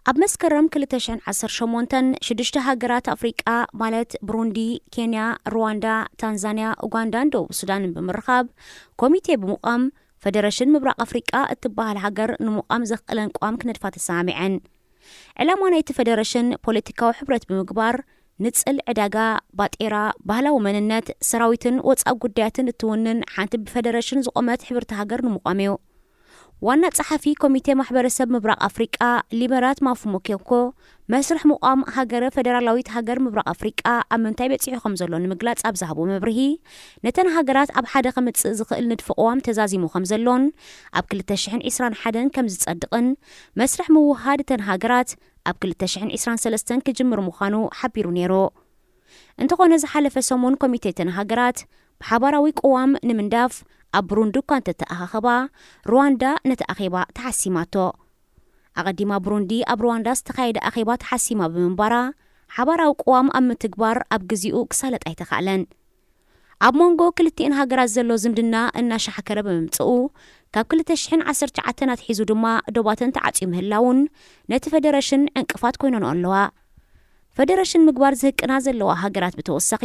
ኣብ መስከረም ክልተ ሽሕን ዓሰርተ ሸሞንተን ሽዱሽተ ሃገራት ኣፍሪቃ፣ ማለት ብሩንዲ፣ ኬንያ፣ ሩዋንዳ፣ ታንዛንያ፣ ኡጋንዳን ደቡብ ሱዳንን ብምርኻብ ኮሚቴ ብምቋም፣ ፈደረሽን ምብራቕ ኣፍሪቃ እትበሃል ሃገር ንምቋም ዘኽእለን ቅዋም ክነድፋ ተሰማሚዐን። ዕላማ ናይቲ ፈደረሽን ፖለቲካዊ ሕብረት ብምግባር፣ ንጽል ዕዳጋ፣ ባጤራ፣ ባህላዊ መንነት፣ ሰራዊትን ወጻኢ ጉዳያትን እትውንን ሓንቲ ብፈደረሽን ዝቖመት ሕብርቲ ሃገር ንምቋም እዩ። ዋና ጸሓፊ ኮሚቴ ማሕበረሰብ ምብራቕ ኣፍሪቃ ሊበራት ማፉሞኬኮ፣ መስርሕ ምቋም ሃገረ ፈደራላዊት ሃገር ምብራቕ ኣፍሪቃ ኣብ ምንታይ በጺሑ ከም ዘሎ ንምግላጽ ኣብ ዝሃቦ መብርሂ፣ ነተን ሃገራት ኣብ ሓደ ከምጽእ ዝኽእል ንድፊ ቅዋም ተዛዚሙ ከም ዘሎን ኣብ ክልተ ሽሕን ዕስራን ሓደን ከም ዝጸድቕን፣ መስርሕ ምውህሃድ እተን ሃገራት ኣብ ክልተ ሽሕን ዕስራን ሰለስተን ክጅምር ምዃኑ ሓቢሩ ነይሩ። እንተኾነ፣ ዝሓለፈ ሰሙን ኮሚቴ እተን ሃገራት ብሓባራዊ ቅዋም ንምንዳፍ ኣብ ብሩንዲ እኳ እንተተኣኻኸባ፣ ሩዋንዳ ነቲ ኣኼባ ተሓሲማቶ። ኣቐዲማ ብሩንዲ ኣብ ሩዋንዳ ዝተኻየደ ኣኼባ ተሓሲማ ብምንባራ፣ ሓባራዊ ቅዋም ኣብ ምትግባር ኣብ ግዜኡ ክሳለጥ ኣይተኻእለን። ኣብ መንጎ ክልቲኤን ሃገራት ዘሎ ዝምድና እናሻሕከረ ብምምጽኡ፣ ካብ ክልተ ሽሕን ዓሰርተ ትሽዓተን ኣትሒዙ ድማ ዶባተን ተዓጽዩ ምህላውን ነቲ ፈደረሽን ዕንቅፋት ኮይነንኦ ኣለዋ። ፈደረሽን ምግባር ዝህቅና ዘለዋ ሃገራት ብተወሳኺ፣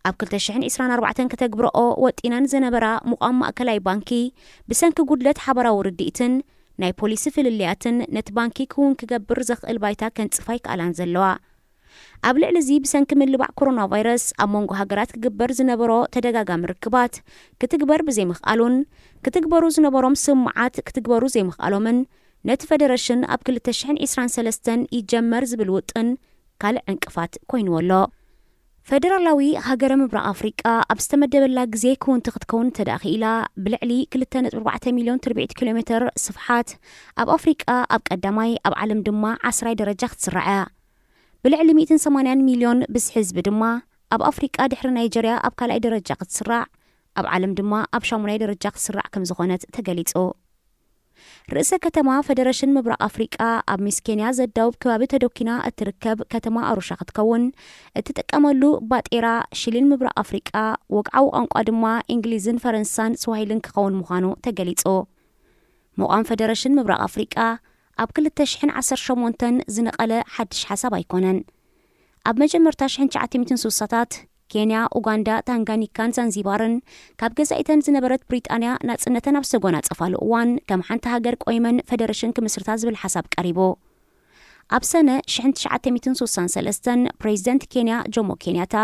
ኣብ ክልተ ሽሕን ዕስራን ኣርባዕተን ከተግብረኦ ወጢነን ዝነበራ ምቋም ማእከላይ ባንኪ፣ ብሰንኪ ጉድለት ሓባራዊ ርድኢትን ናይ ፖሊሲ ፍልልያትን ነቲ ባንኪ ክውን ክገብር ዘኽእል ባይታ ከንጽፋ ኣይከኣላን ዘለዋ። ኣብ ልዕሊ እዚ፣ ብሰንኪ ምልባዕ ኮሮና ቫይረስ ኣብ መንጎ ሃገራት ክግበር ዝነበሮ ተደጋጋሚ ርክባት ክትግበር ብዘይምኽኣሉን፣ ክትግበሩ ዝነበሮም ስምምዓት ክትግበሩ ዘይምኽኣሎምን፣ ነቲ ፈደረሽን ኣብ ክልተ ሽሕን ዕስራን ሰለስተን ይጀመር ዝብል ውጥን ካልእ ዕንቅፋት ኮይንዎ ኣሎ። ፈደራላዊ ሃገረ ምብራቕ ኣፍሪቃ ኣብ ዝተመደበላ ግዜ ክውንቲ ክትከውን እንተ ደኣ ክኢላ፣ ብልዕሊ ክልተ ነጥቢ ኣርባዕተ ሚልዮን ትርብዒት ኪሎ ሜተር ስፍሓት ኣብ ኣፍሪቃ ኣብ ቀዳማይ፣ ኣብ ዓለም ድማ ዓስራይ ደረጃ ክትስራዕ እያ። ብልዕሊ ሚእትን ሰማንያን ሚልዮን ብዝሒ ህዝቢ ድማ ኣብ ኣፍሪቃ ድሕሪ ናይጀርያ ኣብ ካልኣይ ደረጃ ክትስራዕ፣ ኣብ ዓለም ድማ ኣብ ሻሙናይ ደረጃ ክትስራዕ ከም ዝኾነት ተገሊጹ። ርእሰ ከተማ ፈደረሽን ምብራቕ ኣፍሪቃ ኣብ ሚስ ኬንያ ዘዳውብ ከባቢ ተደኪና እትርከብ ከተማ ኣሩሻ ክትከውን፣ እትጥቀመሉ ባጤራ ሽሊን ምብራቕ ኣፍሪቃ፣ ወግዓዊ ቋንቋ ድማ እንግሊዝን ፈረንሳን ስዋሂልን ክኸውን ምዃኑ ተገሊጹ። ምቋም ፈደረሽን ምብራቕ ኣፍሪቃ ኣብ ክልተ ሽሕን ዓሰርተ ሸሞንተን ዝነቐለ ሓድሽ ሓሳብ ኣይኮነን። ኣብ መጀመርታ ሽሕን ትሽዓተ ሚእትን ስሳታት፣ ኬንያ፣ ኡጋንዳ፣ ታንጋኒካን ዛንዚባርን ካብ ገዛኢተን ዝነበረት ብሪጣንያ ናጽነተን ኣብ ዝተጎናጸፋሉ እዋን፣ ከም ሓንቲ ሃገር ቆይመን ፈደረሽን ክምስርታ ዝብል ሓሳብ ቀሪቡ። ኣብ ሰነ ሽሕን ትሽዓተ ሚእትን ስሳን ሰለስተን፣ ፕሬዚደንት ኬንያ ጆሞ ኬንያታ፣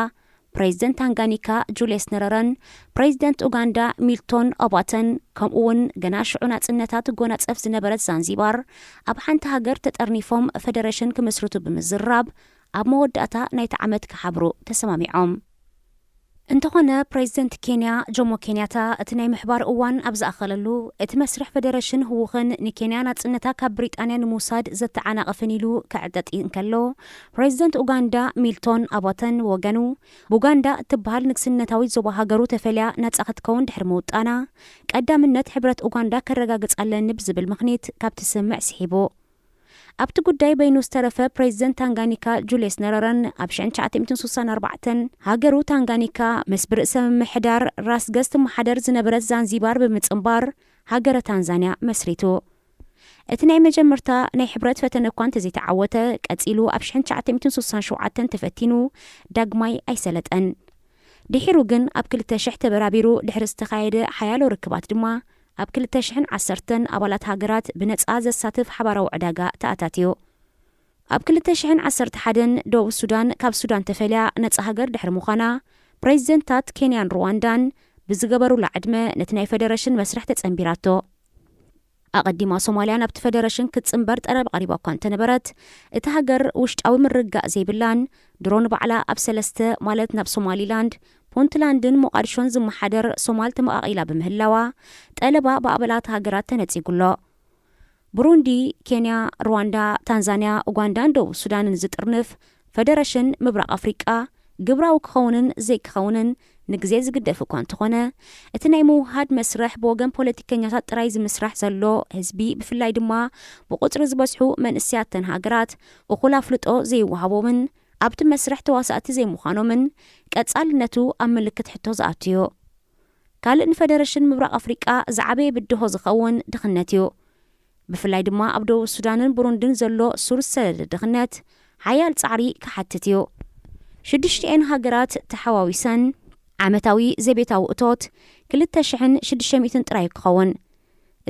ፕሬዚደንት ታንጋኒካ ጁልየስ ነረረን ፕሬዚደንት ኡጋንዳ ሚልቶን ኦባተን፣ ከምኡ እውን ገና ሽዑ ናጽነታ ትጎናጸፍ ዝነበረት ዛንዚባር፣ ኣብ ሓንቲ ሃገር ተጠርኒፎም ፈደረሽን ክምስርቱ ብምዝራብ፣ ኣብ መወዳእታ ናይቲ ዓመት ክሓብሩ ተሰማሚዖም። እንተኾነ፣ ፕሬዚደንት ኬንያ ጆሞ ኬንያታ እቲ ናይ ምሕባር እዋን ኣብ ዝኣኸለሉ፣ እቲ መስርሕ ፈደረሽን ህዉኽን ንኬንያ ናጽነታ ካብ ብሪጣንያ ንምውሳድ ዘተዓናቕፍን ኢሉ ክዕጠጥ እንከሎ፣ ፕሬዚደንት ኡጋንዳ ሚልቶን ኣባተን ወገኑ፣ ብኡጋንዳ እትበሃል ንግስነታዊት ዞባ ሃገሩ ተፈልያ ነጻ ክትከውን ድሕሪ ምውጣና፣ ቀዳምነት ሕብረት ኡጋንዳ ከረጋግጽ ኣለኒ ብዝብል ምኽኒት ካብቲ ስምምዕ ስሒቡ። ኣብቲ ጉዳይ በይኑ ዝተረፈ ፕሬዚደንት ታንጋኒካ ጁልየስ ነረረን ኣብ ሽሕን ትሽዓተ ሚእትን ስሳን ኣርባዕተን ሃገሩ ታንጋኒካ ምስ ብርእሰ ምምሕዳር ራስ ገዝ ትመሓደር ዝነበረት ዛንዚባር ብምጽንባር ሃገረ ታንዛንያ መስሪቱ። እቲ ናይ መጀመርታ ናይ ሕብረት ፈተነ እኳ እንተዘይተዓወተ፣ ቀጺሉ ኣብ ሽሕን ትሽዓተ ሚእትን ስሳን ሸውዓተን ተፈቲኑ ዳግማይ ኣይሰለጠን። ድሒሩ ግን ኣብ ክልተ ሽሕ ተበራቢሩ ድሕሪ ዝተኻየደ ሓያሎ ርክባት ድማ ኣብ ክልተ ሽሕን ዓሰርተን ኣባላት ሃገራት ብነጻ ዘሳትፍ ሓባራዊ ዕዳጋ ተኣታትዩ። ኣብ ክልተ ሽሕን ዓሰርተ ሓደን ደቡብ ሱዳን ካብ ሱዳን ተፈልያ ነጻ ሃገር ድሕሪ ምዃና፣ ፕሬዚደንታት ኬንያን ሩዋንዳን ብዝገበሩላ ዕድመ ነቲ ናይ ፈደረሽን መስርሕ ተጸንቢራቶ። ኣቐዲማ ሶማልያ ናብቲ ፈደረሽን ክትጽንበር ጠለብ ኣቕሪባ እኳ እንተነበረት፣ እታ ሃገር ውሽጣዊ ምርግጋእ ዘይብላን ድሮ ንባዕላ ኣብ ሰለስተ፣ ማለት ናብ ሶማሊላንድ፣ ፑንትላንድን ሞቓዲሾን ዝመሓደር ሶማል ተመቓቒላ ብምህላዋ፣ ጠለባ ብኣባላት ሃገራት ተነጺጉ ኣሎ። ብሩንዲ፣ ኬንያ፣ ሩዋንዳ፣ ታንዛንያ፣ ኡጋንዳን ደቡብ ሱዳንን ዝጥርንፍ ፈደረሽን ምብራቕ ኣፍሪቃ፣ ግብራዊ ክኸውንን ዘይክኸውንን ንግዜ ዝግደፍ እኳ እንተኾነ፣ እቲ ናይ ምውህሃድ መስርሕ ብወገን ፖለቲከኛታት ጥራይ ዝምስራሕ ዘሎ፣ ህዝቢ ብፍላይ ድማ ብቁጽሪ ዝበዝሑ መንእሰያት እተን ሃገራት እኹል ኣፍልጦ ዘይወሃቦምን ኣብቲ መስርሕ ተዋሳእቲ ዘይምዃኖምን ቀጻልነቱ ኣብ ምልክት ሕቶ ዝኣቱ እዩ። ካልእ ንፈደረሽን ምብራቕ ኣፍሪቃ ዝዓበየ ብድሆ ዝኸውን ድኽነት እዩ። ብፍላይ ድማ ኣብ ደቡብ ሱዳንን ቡሩንድን ዘሎ ሱር ዝሰደደ ድኽነት ሓያል ጻዕሪ ክሓትት እዩ። ሽዱሽቲኤን ሃገራት ተሓዋዊሰን ዓመታዊ ዘቤታዊ እቶት ክልተ ሽሕን ሽዱሽተ ሚእትን ጥራይ ክኸውን።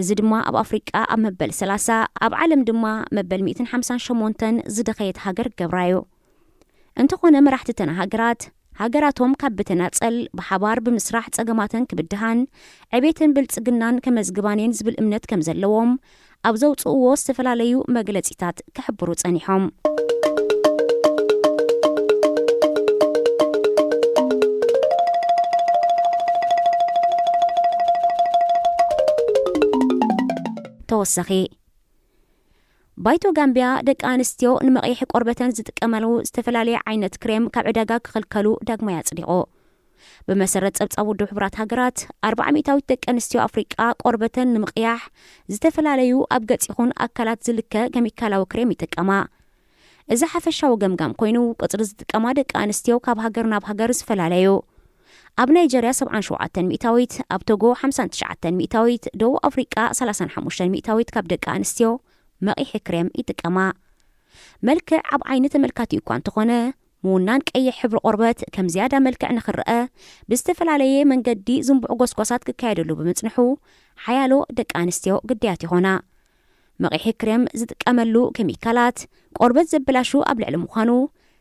እዚ ድማ ኣብ ኣፍሪቃ ኣብ መበል ሰላሳ፣ ኣብ ዓለም ድማ መበል ሚእትን ሓምሳን ሸሞንተን ዝደኸየት ሃገር ገብራ እዩ። እንተኾነ መራሕቲ እተን ሃገራት፣ ሃገራቶም ካብ ብተናጸል ብሓባር ብምስራሕ ጸገማተን ክብድሃን፣ ዕቤትን ብልጽግናን ከመዝግባን እየን ዝብል እምነት ከም ዘለዎም ኣብ ዘውጽእዎ ዝተፈላለዩ መግለጺታት ክሕብሩ ጸኒሖም። ተወሳኺ፣ ባይቶ ጋምቢያ ደቂ ኣንስትዮ ንመቕይሒ ቆርበተን ዝጥቀማሉ ዝተፈላለየ ዓይነት ክሬም ካብ ዕዳጋ ክኽልከሉ ዳግማይ ኣጽዲቑ። ብመሰረት ጸብጻብ ውድብ ሕቡራት ሃገራት፣ ኣርብዓ ሚእታዊት ደቂ ኣንስትዮ ኣፍሪቃ ቆርበተን ንምቕያሕ ዝተፈላለዩ ኣብ ገጽ ይኹን ኣካላት ዝልከ ኬሚካላዊ ክሬም ይጥቀማ። እዚ ሓፈሻዊ ገምጋም ኮይኑ፣ ቁጽሪ ዝጥቀማ ደቂ ኣንስትዮ ካብ ሃገር ናብ ሃገር ዝፈላለዩ። ኣብ ናይጀርያ ሰብዓን ሸውዓተን ሚእታዊት፣ ኣብ ቶጎ ሓምሳን ትሽዓተን ሚእታዊት፣ ደቡብ ኣፍሪቃ ሰላሳን ሓሙሽተን ሚእታዊት ካብ ደቂ ኣንስትዮ መቒሒ ክሬም ይጥቀማ። መልክዕ ኣብ ዓይኒ ተመልካቲ እኳ እንተኾነ፣ ምውናን ቀይሕ ሕብሪ ቆርበት ከም ዝያዳ መልክዕ ንኽረአ ብዝተፈላለየ መንገዲ ዝንቡዕ ጎስጓሳት ክካየደሉ ብምጽንሑ፣ ሓያሎ ደቂ ኣንስትዮ ግዳያት ይኾና። መቒሒ ክሬም ዝጥቀመሉ ኬሚካላት ቆርበት ዘበላሹ ኣብ ልዕሊ ምዃኑ፣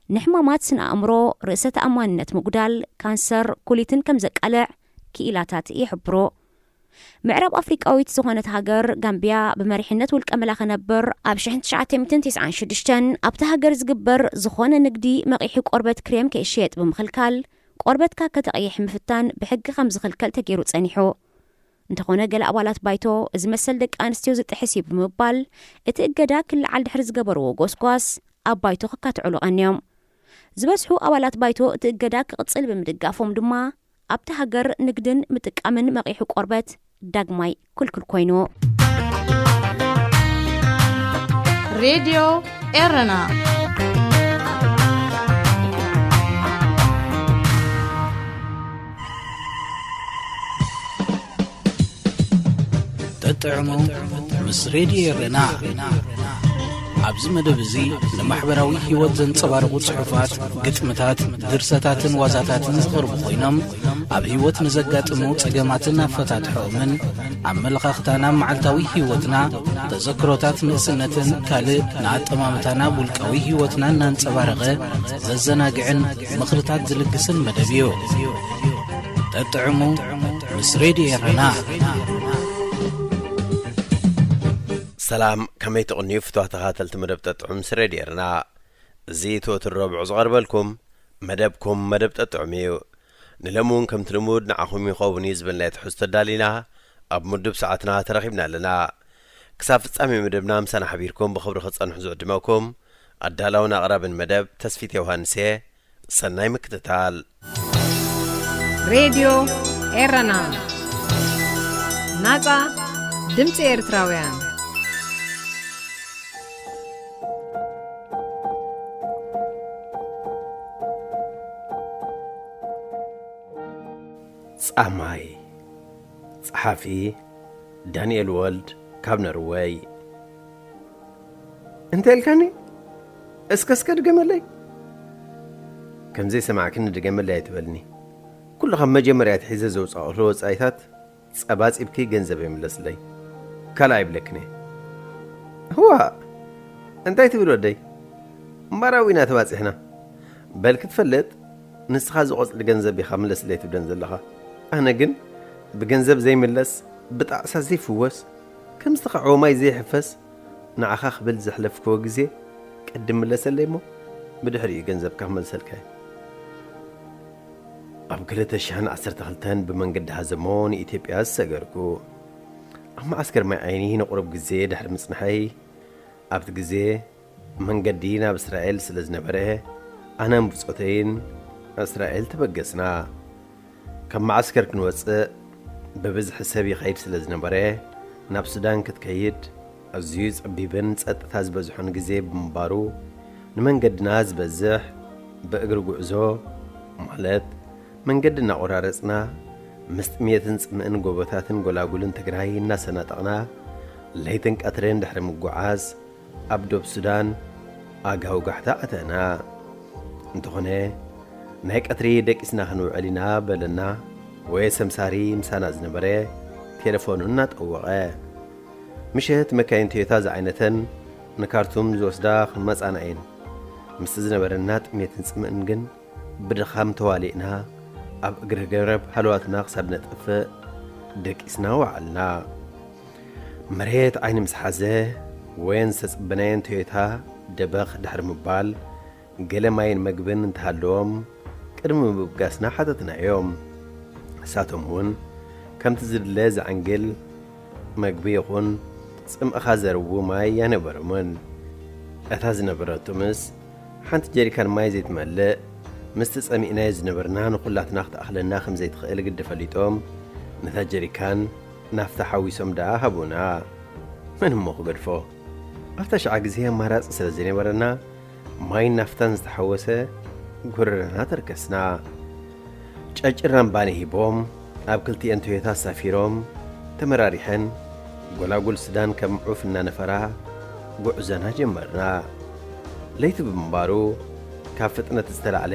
ንሕማማት ስነ ኣእምሮ፣ ርእሰ ተኣማንነት ምጉዳል፣ ካንሰር፣ ኩሊትን ከም ዘቃልዕ ክኢላታት ይሕብሩ። ምዕራብ ኣፍሪቃዊት ዝኾነት ሃገር ጋምቢያ ብመሪሕነት ውልቀ መላኺ ነበር ኣብ ሽሕን ትሽዓተ ሚእትን ተስዓን ሽዱሽተን ኣብታ ሃገር ዝግበር ዝኾነ ንግዲ መቒሒ ቆርበት ክሬም ከይሽየጥ ብምኽልካል፣ ቆርበትካ ከተቕይሕ ምፍታን ብሕጊ ከም ዝኽልከል ተገይሩ ጸኒሑ። እንተኾነ፣ ገለ ኣባላት ባይቶ፣ እዚ መሰል ደቂ ኣንስትዮ ዝጥሕስ እዩ ብምባል፣ እቲ እገዳ ክለዓል ድሕሪ ዝገበርዎ ጎስጓስ፣ ኣብ ባይቶ ክካትዑሉ ቀንዮም። ዝበዝሑ ኣባላት ባይቶ እቲ እገዳ ክቕጽል ብምድጋፎም ድማ፣ ኣብቲ ሃገር ንግድን ምጥቃምን መቒሑ ቆርበት ዳግማይ ክልኩል ኮይኑ። ሬድዮ ኤረና። ጠጥዕሙ ምስ ሬድዮ ኤረና። ኣብዚ መደብ እዚ ንማሕበራዊ ህይወት ዘንጸባርቑ ጽሑፋት፣ ግጥምታት፣ ድርሰታትን ዋዛታትን ዝቐርቡ ኮይኖም፣ ኣብ ህይወት ንዘጋጥሙ ጸገማትን ኣፈታትሖኦምን፣ ኣመለኻኽታና ኣብ መዓልታዊ ህይወትና፣ ተዘክሮታት ንእስነትን ካልእ ንኣጠማምታና ኣብ ውልቃዊ ህይወትና እናንጸባረቐ ዘዘናግዕን ምኽርታት ዝልግስን መደብ እዩ። ጠጥዕሙ ምስ ሬድዮ ኤረና። ሰላም፣ ከመይ ትቕንዩ ፍትዋት ተኸታተልቲ መደብ ጠጥዑ ምስ ሬድዮ ኤረና? እዚ እቲ ወትሩ ረቡዕ ዝቐርበልኩም መደብኩም መደብ ጠጥዑም እዩ። ንሎሚ እውን ከምቲ ልሙድ ንዓኹም ይኸውን እዩ ዝበልናዮ ትሕዝቶ ኣዳሊና ኣብ ምዱብ ሰዓትና ተረኺብና ኣለና። ክሳብ ፍጻሜ መደብና ምሳና ሓቢርኩም ብኽብሪ ክትጸንሑ ዝዕድመኩም ኣዳላውን ኣቕራብን መደብ ተስፊት ዮሃንስ እየ። ሰናይ ምክትታል። ሬድዮ ኤረና፣ ናጻ ድምጺ ኤርትራውያን። ጻማይ። ጸሓፊ ዳንኤል ወልድ ካብ ነርወይ። እንታይ ኢልካኒ? እስከ እስከ ድገመለይ። ከም ዘይሰማዕክኒ ድገመለይ ኣይትበልኒ። ኩሉ ካብ መጀመርያ ኣትሒዘ ዘውጻእኩ ወጻኢታት ጸባጺብኪ ገንዘብ የምለስለይ። ካልእ ኣይብለክን እየ። እዋእ! እንታይ ትብል ወደይ? እምበኣር ኣብኡ ኢና ተባጺሕና። በል ክትፈልጥ፣ ንስኻ እዚ ቆጽሊ ገንዘብ ኢኻ ምለስለይ ትብለን ዘለኻ። ኣነ ግን ብገንዘብ ዘይምለስ፣ ብጣዕሳ ዘይፍወስ፣ ከም ዝተኻዕወ ማይ ዘይሕፈስ፣ ንዓኻ ክብል ዘሕለፍክዎ ግዜ ቅድም ምለሰለይ እሞ፣ ብድሕሪኡ ገንዘብካ ክመልሰልካ እየ። ኣብ ክልተ ሽሕን ዓሰርተ ክልተን ብመንገዲ ሃዘሞ ንኢትዮጵያ ዝሰገርኩ። ኣብ መዓስከር ማይ ዓይኒ ንቑሩብ ግዜ ድሕሪ ምጽንሐይ፣ ኣብቲ ግዜ መንገዲ ናብ እስራኤል ስለ ዝነበረ፣ ኣነን ብጾተይን እስራኤል ተበገስና። ካብ መዓስከር ክንወጽእ ብብዝሒ ሰብ ይኸይድ ስለ ዝነበረ፣ ናብ ሱዳን ክትከይድ ኣዝዩ ጸቢብን ጸጥታ ዝበዝሖን ግዜ ብምንባሩ፣ ንመንገድና ዝበዝሕ ብእግሪ ጉዕዞ፣ ማለት መንገዲ እናቖራረጽና፣ ምስ ጥሜትን ጽምእን ጎቦታትን ጎላጉልን ትግራይ እናሰናጠቕና፣ ለይትን ቀትርን ድሕሪ ምጉዓዝ፣ ኣብ ዶብ ሱዳን ኣጋውጋሕታ ኣተና። እንተኾነ፣ ናይ ቀትሪ ደቂስና ክንውዕል ኢና በለና፣ ወየ ሰምሳሪ ምሳና ዝነበረ ቴሌፎኑ እናጠወቐ። ምሸት መካይን ቶዮታ ዝዓይነተን ንካርቱም ዝወስዳ ክመጻና እየን። ምስቲ ዝነበረና ጥሜትን ጽምእን ግን ብድኻም ተዋሊእና፣ ኣብ እግሪ ገረብ ሃለዋትና ክሳብ ነጥፍእ ደቂስና ወዓልና። መሬት ዓይኒ ምስ ሓዘ፣ ወየን ዝተጸበናየን ቶዮታ ደበኽ ድሕሪ ምባል፣ ገለ ማይን መግብን እንተሃለዎም ቅድሚ ምብጋስና ሓተትናዮም። ንሳቶም እውን ከምቲ ዝድለ ዘዕንግል መግቢ ይኹን ጽምእኻ ዘርዊ ማይ ኣየነበሮምን። እታ ዝነበረቶ ምስ ሓንቲ ጀሪካን ማይ ዘይትመልእ፣ ምስቲ ጸሚእናዮ ዝነበርና ንኹላትና ክትኣኽለና ከም ዘይትኽእል ግዲ ፈሊጦም፣ ነታ ጀሪካን ናፍታ ሓዊሶም ደኣ ሃቡና። መን እሞ ክገድፎ? ኣብታ ሸዓ ግዜ ኣማራጺ ስለ ዘይነበረና፣ ማይን ናፍታን ዝተሓወሰ ጎረረና ተርከስና። ጨጭራን ባኒ ሂቦም፣ ኣብ ክልቲኤን ቶዮታ ኣሳፊሮም፣ ተመራሪሐን ጎላጉል ሱዳን ከም ዑፍ እናነፈራ ጉዕዞና ጀመርና። ለይቲ ብምንባሩ፣ ካብ ፍጥነት ዝተላዕለ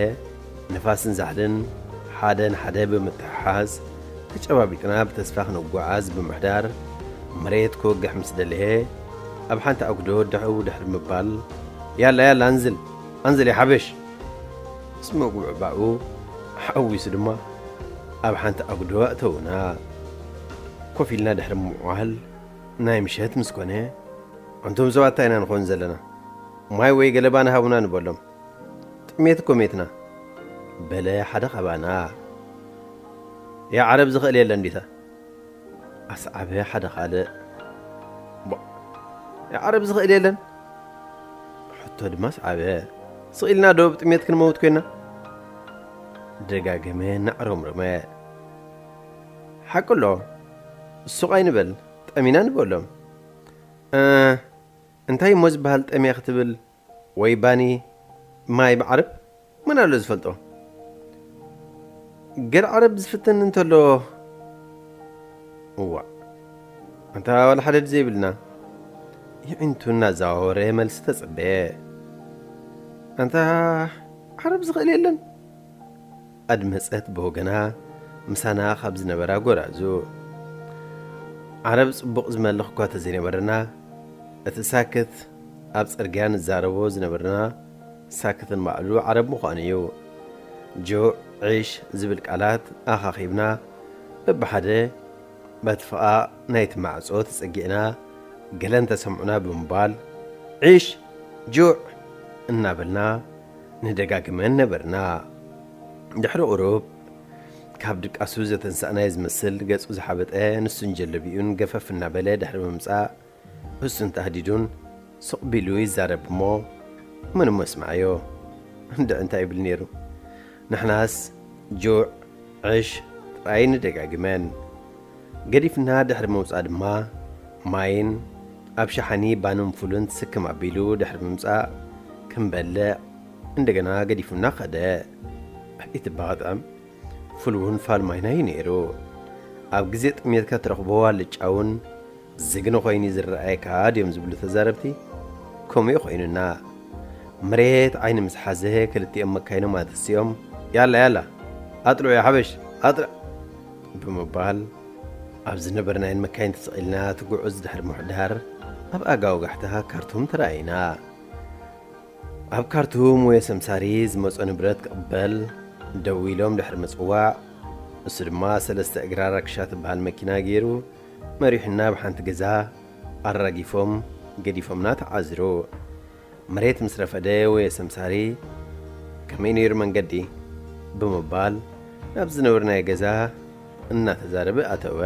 ንፋስን ዛሕልን ሓደ ንሓደ ብምትሕሓዝ፣ ተጨባቢጥና ብተስፋ ክንጓዓዝ ብምሕዳር፣ መሬት ክወግሕ ምስ ደለየ፣ ኣብ ሓንቲ ኣጉዶ ደሕው ድሕሪ ምባል፣ ያላ ያላ ኣንዝል፣ ኣንዝል ይሓብሽ! ምስ መጉዕባኡ ሓዊሱ ድማ ኣብ ሓንቲ ኣጉዶ ኣእተውና። ኮፍ ኢልና ድሕሪ ምውዓል፣ ናይ ምሸት ምስ ኮነ፣ "ኣንቱም ሰባት እንታይ ኢና ንኾን ዘለና? ማይ ወይ ገለ ባኒ ሃቡና" ንበሎም። "ጥሜት እኮ ሜትና" በለ ሓደ ካባና። "ያ ዓረብ ዝኽእል የለን ዲታ?" ኣስዓበ ሓደ ካልእ። "ቦ፣ ያ ዓረብ ዝኽእል የለን?" ሕቶ ድማ ኣስዓበ። "ስቕ ኢልና ዶ ብጥሜት ክንመውት ኮይና?" ደጋገመ እናዕረምረመ። "ሓቂ ኣሎ፣ ሱቕ ኣይንበል፣ ጠሚና" ንበሎም። "እ፣ እንታይ እሞ ዝበሃል ጠምየ ክትብል? ወይ ባኒ ማይ ብዓረብ? መን ኣሎ ዝፈልጦ? ገለ ዓረብ ዝፍትን እንተሎ?" እዋእ፣ ኣንታ ዋላ ሓደ ዘይብልና። የዒንቱ እናዘዋወረ መልሲ ተጸበየ። "ኣንታ ዓረብ ዝኽእል የለን?" ኣድመጸት ብወገና ምሳና ካብ ዝነበራ ጎራዙ። ዓረብ ጽቡቕ ዝመልኽ እኳ ተዘይነበረና፣ እቲ ሳክት ኣብ ጽርግያ ንዛረቦ ዝነበርና ሳክትን ባዕሉ ዓረብ ምዃኑ እዩ። ጁዕ፣ ዒሽ ዝብል ቃላት ኣኻኺብና በብሓደ በቲ ፍቓቕ ናይቲ ማዕጾ ተጸጊዕና፣ ገለ እንተሰምዑና ብምባል፣ "ዒሽ! ጁዕ!" እናበልና ንደጋግመን ነበርና። ድሕሪ ቁሩብ፣ ካብ ድቃሱ ዘተንሳእናዮ ዝመስል ገጹ ዝሓበጠ፣ ንሱን ጀለቢኡን ገፈፍ እናበለ ድሕሪ ምምጻእ፣ እሱን ተህዲዱን ስቕ ቢሉ ይዛረብ እሞ፣ መን እሞ ይስምዓዮ? እንድዒ እንታይ ይብል ነይሩ? ንሕናስ ጁዕ፣ ዕሽ ጥራይ ንደጋግመን። ገዲፍና ድሕሪ ምውጻእ ድማ፣ ማይን ኣብ ሸሓኒ ባንን ፉልን ትስክም ኣቢሉ ድሕሪ ምምጻእ፣ ክንበልዕ እንደገና ገዲፉና ኸደ። ኣይትባእ ጥዕም፣ ፉል እውን ፋል ማይና እዩ ነይሩ። ኣብ ግዜ ጥሜትካ ትረኽቦ ኣልጫ እውን ዝግነ ኮይኑ ዝረኣየካ ድዮም ዝብሉ ተዛረብቲ፣ ከምኡ እዩ ኮይኑና። መሬት ዓይኒ ምስ ሓዘ፣ ክልቲኦም መካይኖም ኣተሲኦም፣ "ያላ፣ ያላ፣ ኣጥልዑ፣ ያ ሓበሽ፣ ኣጥልዕ!" ብምባል፣ ኣብ ዝነበርናየን መካይን ተሰቒልና ትጉዕዝ ድሕሪ ምሕዳር፣ ኣብ ኣጋውጋሕታ ካርቱም ተራእይና። ኣብ ካርቱም ወየ ሰምሳሪ ዝመጾ ንብረት ክቕበል ደዊሎም ድሕሪ ምጽዋዕ፣ እሱ ድማ ሰለስተ እግራ ራክሻ ትበሃል መኪና ገይሩ መሪሑና፣ ኣብ ሓንቲ ገዛ ኣራጊፎም ገዲፎምና ተዓዝሩ። መሬት ምስ ረፈደ ወየ ሰምሳሪ፣ "ከመይ ነይሩ መንገዲ?" ብምባል ናብ ዝነበርናዮ ገዛ እናተዛረበ ኣተወ።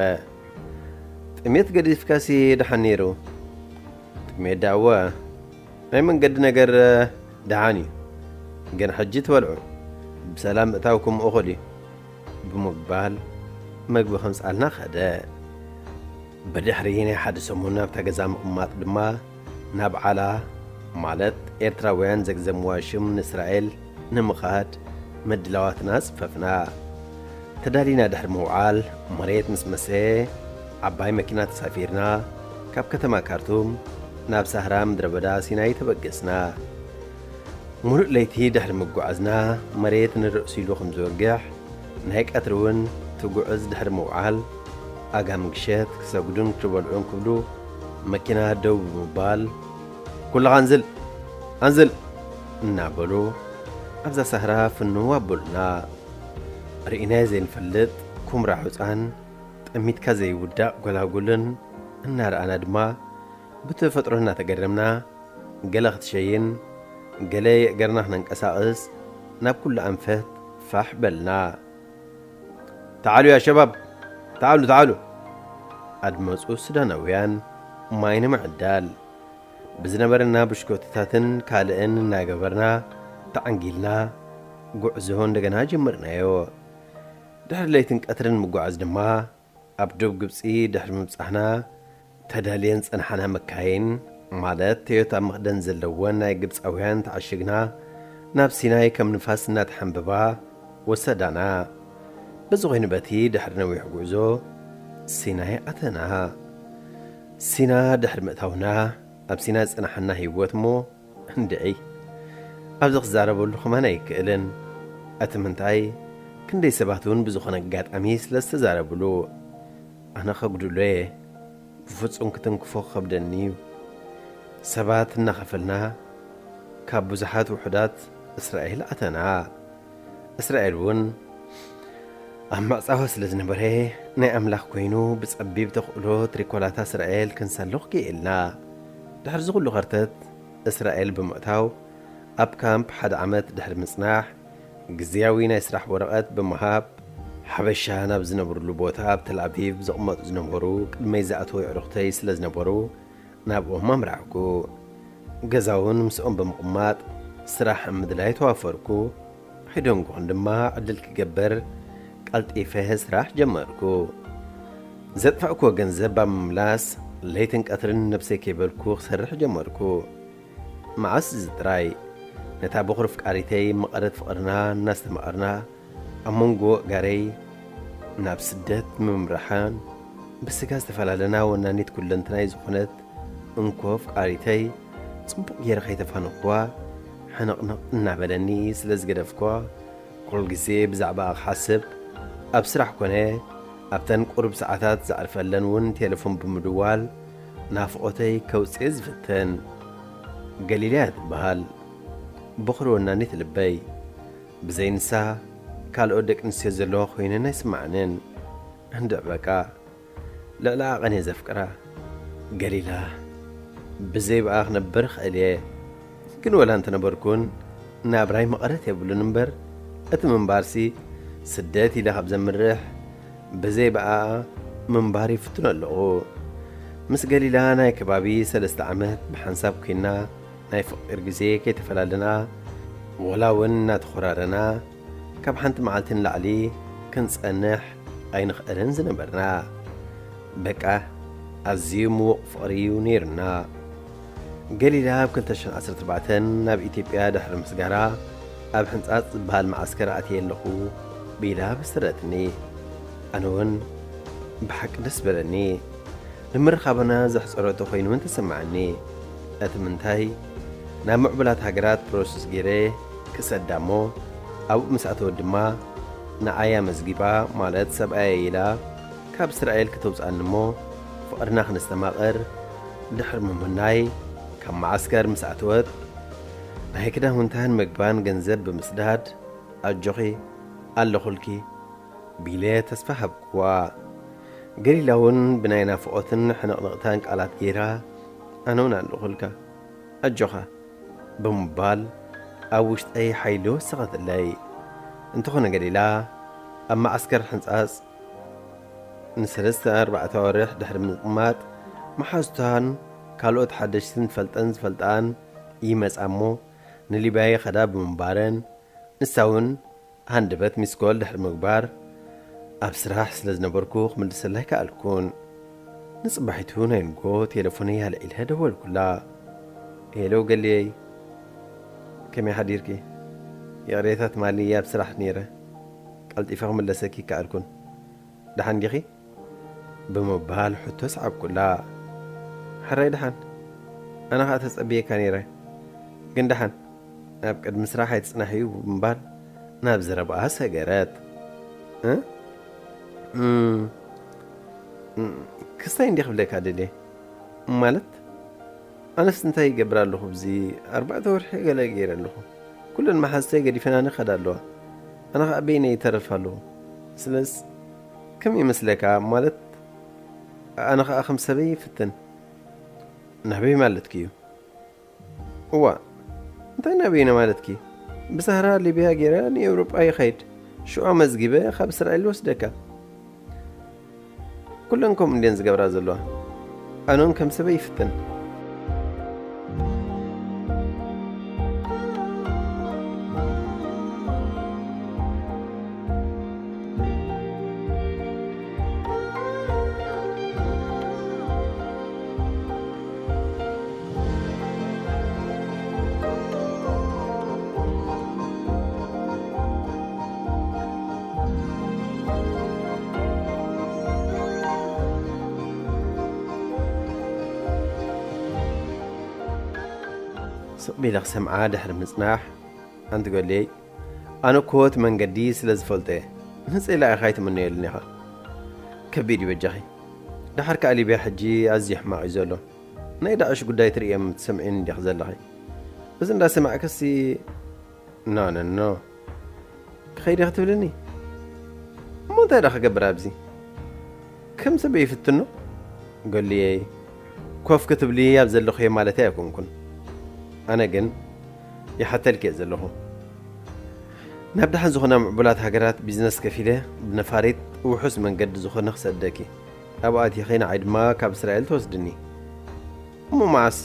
"ጥሜት ገዲፍካሲ ደሓን ነይሩ?" "ጥሜት ደኣወ፣ ናይ መንገዲ ነገር ደሓን እዩ፣ ግን ሕጂ ትበልዑ፣ ብሰላም ምእታውኩም እኹል እዩ" ብምባል መግቢ ከምጽኣልና ኸደ። ብድሕሪ ናይ ሓደ ሰሙን ኣብታ ገዛ ምቕማጥ ድማ፣ ናብ ዓላ፣ ማለት ኤርትራውያን ዘግዘምዋ ሽም ንእስራኤል ንምኻድ ምድላዋትና ጽፈፍና። ተዳሊና ድሕሪ ምውዓል፣ መሬት ምስ መሰየ፣ ዓባይ መኪና ተሳፊርና፣ ካብ ከተማ ካርቱም ናብ ሳህራ ምድረ በዳ ሲናይ ተበገስና። ሙሉእ ለይቲ ድሕሪ ምጉዓዝና፣ መሬት ንርእሱ ኢሉ ከም ዝወግሕ፣ ናይ ቀትሪ እውን ትጉዕዝ ድሕሪ ምውዓል፣ ኣጋምግሸት ክሰግዱን ክበልዑን ክብሉ፣ መኪና ደው ብምባል፣ "ኩልኻ ኣንዝል! ኣንዝል!" እናበሉ ኣብዛ ሳህራ ፍንው ኣበሉና። ርኢናዮ ዘይንፈልጥ ኩምራ ሑጻን ጠሚትካ ዘይውዳእ ጎላጉልን እናረኣና ድማ ብተፈጥሮ እናተገረምና፣ ገለ ክትሸይን ገለ የእገርና ክነንቀሳቕስ ናብ ኩሉ ኣንፈት ፋሕ በልና። "ተዓሉ ያ ሸባብ፣ ተዓሉ፣ ተዓሉ!" ኣድመጹ ሱዳናውያን ማይ ንምዕዳል። ብዝነበረና ብሽኮትታትን ካልእን እናገበርና ተዓንጊልና ጉዕዞ እንደገና ጀመርናዮ። ድሕሪ ለይትን ቀትርን ምጓዓዝ ድማ ኣብ ዶብ ግብጺ ድሕሪ ምብጻሕና ተዳልየን ጸንሓና መካይን፣ ማለት ቶዮታ መኽደን ዘለወን ናይ ግብጻውያን ተዓሽግና ናብ ሲናይ ከም ንፋስ እናተሓንበባ ወሰዳና። በዚ ኾይኑ በቲ ድሕሪ ነዊሕ ጉዕዞ ሲናይ ኣተና። ሲና ድሕሪ ምእታውና ኣብ ሲና ዝጸንሓና ህይወት እሞ እንድዒ ኣብዚ ክዛረበሉ ከማን ኣይክእልን። እቲ ምንታይ ክንደይ ሰባት እውን ብዝኾነ ኣጋጣሚ ስለ ዝተዛረብሉ ኣነ ከጉድሎ እየ። ብፍጹም ክትንክፎ ክኸብደኒ እዩ። ሰባት እናኸፈልና ካብ ብዙሓት ውሑዳት እስራኤል ኣተና። እስራኤል እውን ኣብ ምዕጻዋ ስለ ዝነበረ ናይ ኣምላኽ ኮይኑ ብጸቢብ ተኽእሎ ትሪኮላታ እስራኤል ክንሰልኽ ክኢልና። ድሕሪ እዚ ኩሉ ከርተት እስራኤል ብምእታው ኣብ ካምፕ ሓደ ዓመት ድሕሪ ምጽናሕ ግዝያዊ ናይ ስራሕ ወረቐት ብምሃብ ሓበሻ ናብ ዝነብርሉ ቦታ ኣብ ተልኣቪቭ ዘቕመጡ ዝነበሩ ቅድመይ ዝኣተዉ ኣዕሩኽተይ ስለ ዝነበሩ ናብኦም ኣምራሕኩ። ገዛውን ምስኦም ብምቕማጥ ስራሕ ኣብ ምድላይ ተዋፈርኩ። ኣይደንጎን ድማ ዕድል ክገብር ቀልጢፈ ስራሕ ጀመርኩ። ዘጥፋእኩዎ ገንዘብ ኣብ ምምላስ ለይትን ቀትርን ነብሰይ ከይበልኩ ክሰርሕ ጀመርኩ። መዓስ እዚ ጥራይ ነታ በኹሪ ፍቃሪተይ መቐረት ፍቕርና እናስተማቐርና ኣብ መንጎ ኣእጋረይ ናብ ስደት ምምራሓን ብስጋ ዝተፈላለና ወናኒት ኩለንትናይ ዝኾነት እንኮ ፍቃሪተይ ጽቡቕ ገይረ ከይተፋነኽዋ ሕንቕንቕ እናበለኒ ስለ ዝገደፍኳ ኩል ግዜ ብዛዕባኣ ክሓስብ ኣብ ስራሕ ኮነ ኣብተን ቁሩብ ሰዓታት ዘዕርፈለን እውን ቴሌፎን ብምድዋል ናፍቖተይ ከውጽእ ዝፍትን። ገሊላ እያ ትበሃል። በኹሪ ወናኒት ልበይ። ብዘይ ንሳ ካልኦት ደቂ ኣንስትዮ ዘለዋ ኮይነን ኣይስምዓንን። እንድዕ በቃ ልዕሊ ዓቐን እየ ዘፍቅራ። ገሊላ፣ ብዘይ ብኣ ክነብር እኽእል እየ። ግን ወላ እንተነበርኩን ናብራይ መቐረት የብሉን እምበር፣ እቲ ምንባርሲ ስደት ኢለ ካብ ዘምርሕ ብዘይ ብኣ ምንባር ይፍትኖ ኣለኹ። ምስ ገሊላ ናይ ከባቢ ሰለስተ ዓመት ብሓንሳብ ኮይና ናይ ፍቕሪ ግዜ ከይተፈላለና፣ ወላ እውን እናተኾራረና፣ ካብ ሓንቲ መዓልቲ ንላዕሊ ክንጸንሕ ኣይንኽእልን ዝነበርና። በቃ፣ ኣዝዩ ምዉቕ ፍቕሪ እዩ ነይሩና። ገሊላ ኣብ ክልተ ሽሕን ዓሰርተ ኣርባዕተን ናብ ኢትዮጵያ ድሕሪ ምስጋራ፣ ኣብ ሕንጻጽ ዝበሃል መዓስከር ኣትየ ኣለኹ፣ ቢላ በሰረትኒ። ኣነ እውን ብሓቂ ደስ በለኒ። ንምርኻብና ዘሕጸረቶ ኮይኑ እውን ተሰማዓኒ። እቲ ምንታይ፣ ናብ ምዕቡላት ሃገራት ፕሮሰስ ገይረ ክሰዳ እሞ፣ ኣብኡ ምስ ኣተወት ድማ ንዓይ ኣመዝጊባ፣ ማለት ሰብኣየይ ኢላ ካብ እስራኤል ከተውጽኣኒ እሞ፣ ፍቕርና ክነስተማቕር ድሕሪ ምምናይ፣ ካብ መዓስከር ምስ ኣተወት፣ ናይ ክዳውንታን መግባን ገንዘብ ብምስዳድ፣ ኣጆኺ ኣለኹልኪ፣ ቢለ ተስፋ ሃብክዋ። ገሊላ እውን ብናይ ናፍቖትን ሕንቕንቕታን ቃላት ገይራ፣ ኣነ እውን ኣለኹልካ፣ ኣጆኻ ብምባል ኣብ ውሽጠይ ሓይሊ ወሰኸትለይ። እንተኾነ ገሊላ ኣብ መዓስከር ሕንጻጽ ንሰለስተ ኣርባዕተ ኣዋርሕ ድሕሪ ምቕማጥ፣ መሓዙታን ካልኦት ሓደሽትን ዝፈልጠን ዝፈልጣን ይመጻ እሞ ንሊብያ ይኸዳ ብምንባረን፣ ንሳ እውን ሃንደበት ሚስኮል ድሕሪ ምግባር፣ ኣብ ስራሕ ስለ ዝነበርኩ ክምልሰላ ኣይከኣልኩን። ንጽባሒቱ ናይ ንጎ ቴሌፎነይ ኣልዒለ ደወልኩላ። "ሄሎ ገሊየይ፣ ከመይ ሓዲርኪ? ይቕሬታ ትማሊ ኣብ ስራሕ ነይረ፣ ቀልጢፈ ክምለሰኪ ይከኣልኩን። ደሓን ዲኺ? ብምባል ሕቶ ሰዓብኩላ። ሕራይ ደሓን፣ ኣነ ኸኣ ተጸብየካ ነይረ። ግን ደሓን፣ ኣብ ቅድሚ ስራሕ ኣይትጽናሕ'ዩ ብምባል ናብ ዘረባኣ ሰገረት። እ? እም፣ እም፣ ክስታይ እንዲየ ክብለካ ደልየ። ማለት፣ ኣነስ እንታይ ይገብር ኣለኹ? ኣብዚ ኣርባዕተ ወርሒ ገለ ገይረ ኣለኹ። ኩለን መሓዝተይ ገዲፈናኒ ይኸዳ ኣለዋ። ኣነ ኸኣ በይነይ ይተርፍ ኣለኹ። ስለስ፣ ከመይ ይመስለካ? ማለት፣ ኣነ ኸኣ ከም ሰበይ ይፍትን። ናበይ ማለትኪ እዩ? እዋ፣ እንታይ ናበይ ማለትኪ? ብሳህራ ሊብያ ገይረ ንኤውሮጳ ይኸይድ። ሽዑ ኣመዝጊበ ካብ እስራኤል ይወስደካ። ኩለን ከምኡ እንድየን ዝገብራ ዘለዋ። ኣነውን ከም ሰበይ ይፍትን። ስቕ ኢለ ክሰምዓ ድሕሪ ምጽናሕ፣ ኣንቲ ገሌይ፣ ኣነ እኮ እቲ መንገዲ ስለ ዝፈልጦ እየ። ንጽላኢኻ ኣይትምነየሉን ኢኻ። ከቢድ እዩ በጃኺ። ደሓር ከኣ ሊብያ ሕጂ ኣዝዩ ሕማቕ እዩ ዘሎ። ናይ ዳዕሽ ጉዳይ ትርእየም ትሰምዒን እንዲኺ ዘለኺ። እዚ እንዳሰማዕክሲ፣ ኖ፣ ኖ፣ ኖ። ክኸይድ እየ ክትብልኒ? እሞ እንታይ ደኣ ክገብር ኣብዚ? ከም ሰብ ይፍትኖ? ገሊየይ፣ ኮፍ ክትብሊ ኣብ ዘለኽዮ ማለተይ ኣይኮንኩን። ኣነ ግን ይሓተልኪ እየ ዘለኹ። ናብ ደሓን ዝኾና ምዕቡላት ሃገራት ቢዝነስ ከፊለ ብነፋሪት ውሑስ መንገዲ ዝኾነ ክሰደኪ። ኣብኡ ኣቲኺ ንዓይ ድማ ካብ እስራኤል ትወስድኒ። እሞ መዓስ?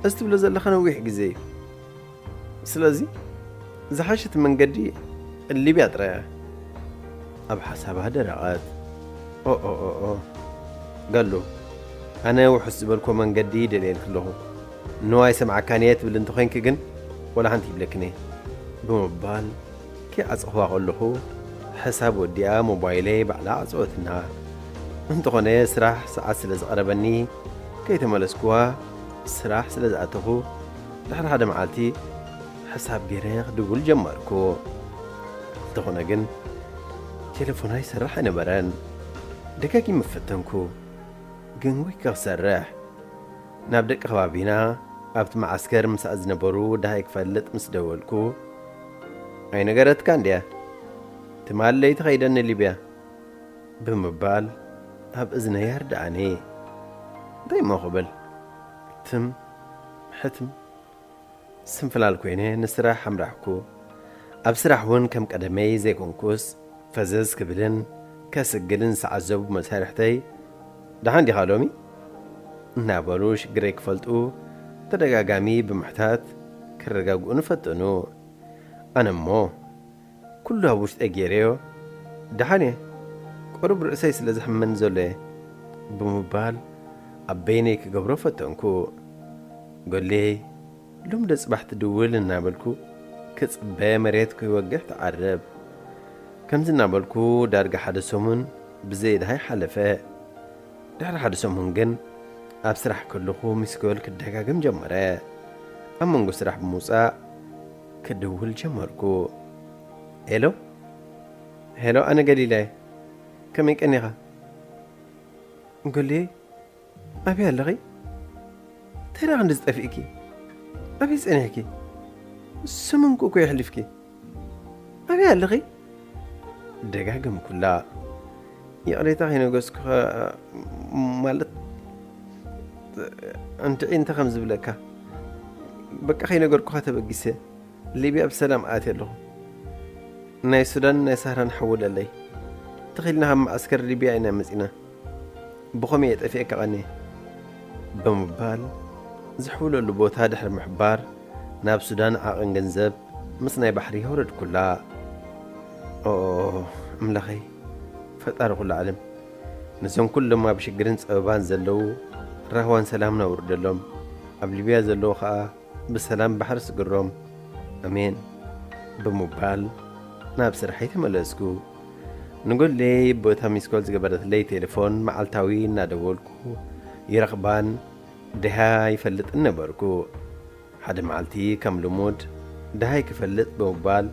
እዚ ትብሎ ዘለኻ ነዊሕ ግዜ እዩ። ስለዚ ዝሓሸት መንገዲ ሊብያ ጥራይ እያ። ኣብ ሓሳባ ደረቐት። ኦ፣ ኦ፣ ኦ፣ ኦ። ገሉ፣ ኣነ ውሑስ ዝበልኮ መንገዲ ይደልየልኪ ኣለኹ። ንዋይ ሰምዓካን እየ ትብል እንተኾይንኪ ግን፣ ወላ ሓንቲ ይብለክን እየ። ብምባል ከይዓጸኽዋ ከለኹ፣ ሕሳብ ወዲኣ ሞባይለይ ባዕላ ዓጸወትና። እንተኾነ፣ ስራሕ ሰዓት ስለ ዝቐረበኒ፣ ከይተመለስኩዋ ስራሕ ስለ ዝኣተኹ፣ ድሕሪ ሓደ መዓልቲ ሕሳብ ገይረ ክድውል ጀመርኩ። እንተኾነ ግን፣ ቴሌፎና ይሰርሕ ኣይነበረን። ደጋጊመ ፈተንኩ፣ ግን ወይ ክሰርሕ። ናብ ደቂ ከባቢና ኣብቲ መዓስከር ምሳኣ ዝነበሩ ደሃይ ክፈልጥ ምስ ደወልኩ፣ "ኣይነገረትካን ድያ? ትማል ለይቲ ኸይደን ንሊብያ?" ብምባል ኣብ እዝነይ ኣርድኣኒ። እንታይ እሞ ክብል? ትም፣ ሕትም፣ ስንፍላል ኮይነ ንስራሕ ኣምራሕኩ። ኣብ ስራሕ እውን ከም ቀደመይ ዘይኮንኩስ፣ ፈዘዝ ክብልን ከስግልን ዝዓዘቡ መሳርሕተይ፣ "ደሓን ዲኻ ሎሚ?" እናበሉ ሽግረይ ክፈልጡ ተደጋጋሚ ብምሕታት ከረጋግኡኒ ፈተኑ። ኣነ እሞ ኩሉ ኣብ ውሽጠይ ገይረዮ፣ "ደሓን እየ፣ ቁሩብ ርእሰይ ስለ ዝሕመኒ ዘሎ እየ" ብምባል ኣብ በይነይ ክገብሮ ፈተንኩ። ገሌ ሎምዶ ጽባሕ ትድውል እናበልኩ ክጽበ መሬት ከይወግሕ ትዓርብ። ከምዚ እናበልኩ ዳርጋ ሓደ ሰሙን ብዘይ ደሃይ ሓለፈ። ድሕሪ ሓደ ሰሙን ግን ኣብ ስራሕ ከለኹ ሚስኮል ክደጋገም ጀመረ። ኣብ መንጎ ስራሕ ብምውጻእ ክድውል ጀመርኩ። "ሄሎ፣ ሄሎ፣ ኣነ ገሊላ እየ። ከመይ ቀኒኻ?" "ገሊየይ፣ ኣበይ ኣለኺ? እንታይ ደኣ ክንድዚ ጠፊእኪ? ኣበይ ጸኒሕኪ? ሰሙንኩ እኮ የሕሊፍኪ። ኣበይ ኣለኺ?" ደጋገምኩላ። ይቕሬታ ከይነገስኩኸ፣ ማለት፣ እንድዒ እንተ ከም ዝብለካ፣ በቃ ከይነገርኩኻ ተበጊሰ። ሊብያ ብሰላም ኣትየ ኣለኹ። ናይ ሱዳን ናይ ሳህራን ሓውለለይ። ተኺልና ካብ መዓስከር ሊብያ ኢና መጺና። ብኸመይ እየ ጠፊኤካ ቀንየ? ብምባል ዝሕውለሉ ቦታ ድሕሪ ምሕባር፣ ናብ ሱዳን ዓቐን ገንዘብ ምስ ናይ ባሕሪ ኣውረድኩላ። ኦ፣ ኣምላኸይ፣ ፈጣሪ ኩሉ ዓለም፣ ነዞም ኩሎም ኣብ ሽግርን ጸበባን ዘለዉ ራህዋን ሰላምን ኣውርደሎም። ኣብ ሊብያ ዘለዉ ኸኣ ብሰላም ባሕሪ ስግሮም። ኣሜን። ብምባል ናብ ስርሐይ ተመለስኩ። ንጎለይ ቦታ ሚስኮል ዝገበረትለይ ቴሌፎን መዓልታዊ እናደወልኩ ይረኽባን ድሃ ይፈልጥን ነበርኩ። ሓደ መዓልቲ ከም ልሙድ ድሃይ ክፈልጥ ብምባል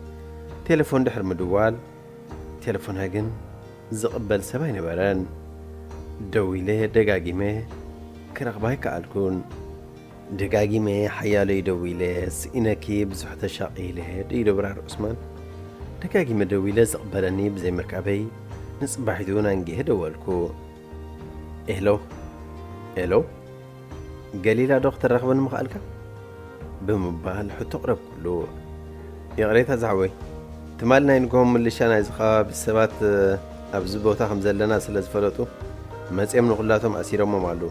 ቴሌፎን ድሕሪ ምድዋል፣ ቴሌፎና ግን ዝቕበል ሰብ ኣይነበረን። ደዊለ ደጋጊመ ክረኽባ ኣይከኣልኩን። ደጋጊመ ሓያሎ ይደዊለ፣ ስኢነኪ ብዙሕ ተሻቒለ፣ ድዩ ብራር ዑስማን? ደጋጊመ ደዊለ ዝቕበለኒ ብዘይምርካበይ፣ ንጽባሒቱ ናንጊሀ ደወልኩ። ኤሎ፣ ኤሎ፣ ገሊላ ዶ ክተራኽበኒ ምኽኣልካ? ብምባል ሕቶ ኣቕረብኩሉ። ይቕሬታ ዝሓወይ፣ ትማሊ ናይ ንግሆ ምልሻ ናይዚ ከባቢ ሰባት፣ እ፣ ኣብዚ ቦታ ከም ዘለና ስለ ዝፈለጡ፣ መጺኦም ንኹላቶም ኣሲሮሞም ኣለዉ።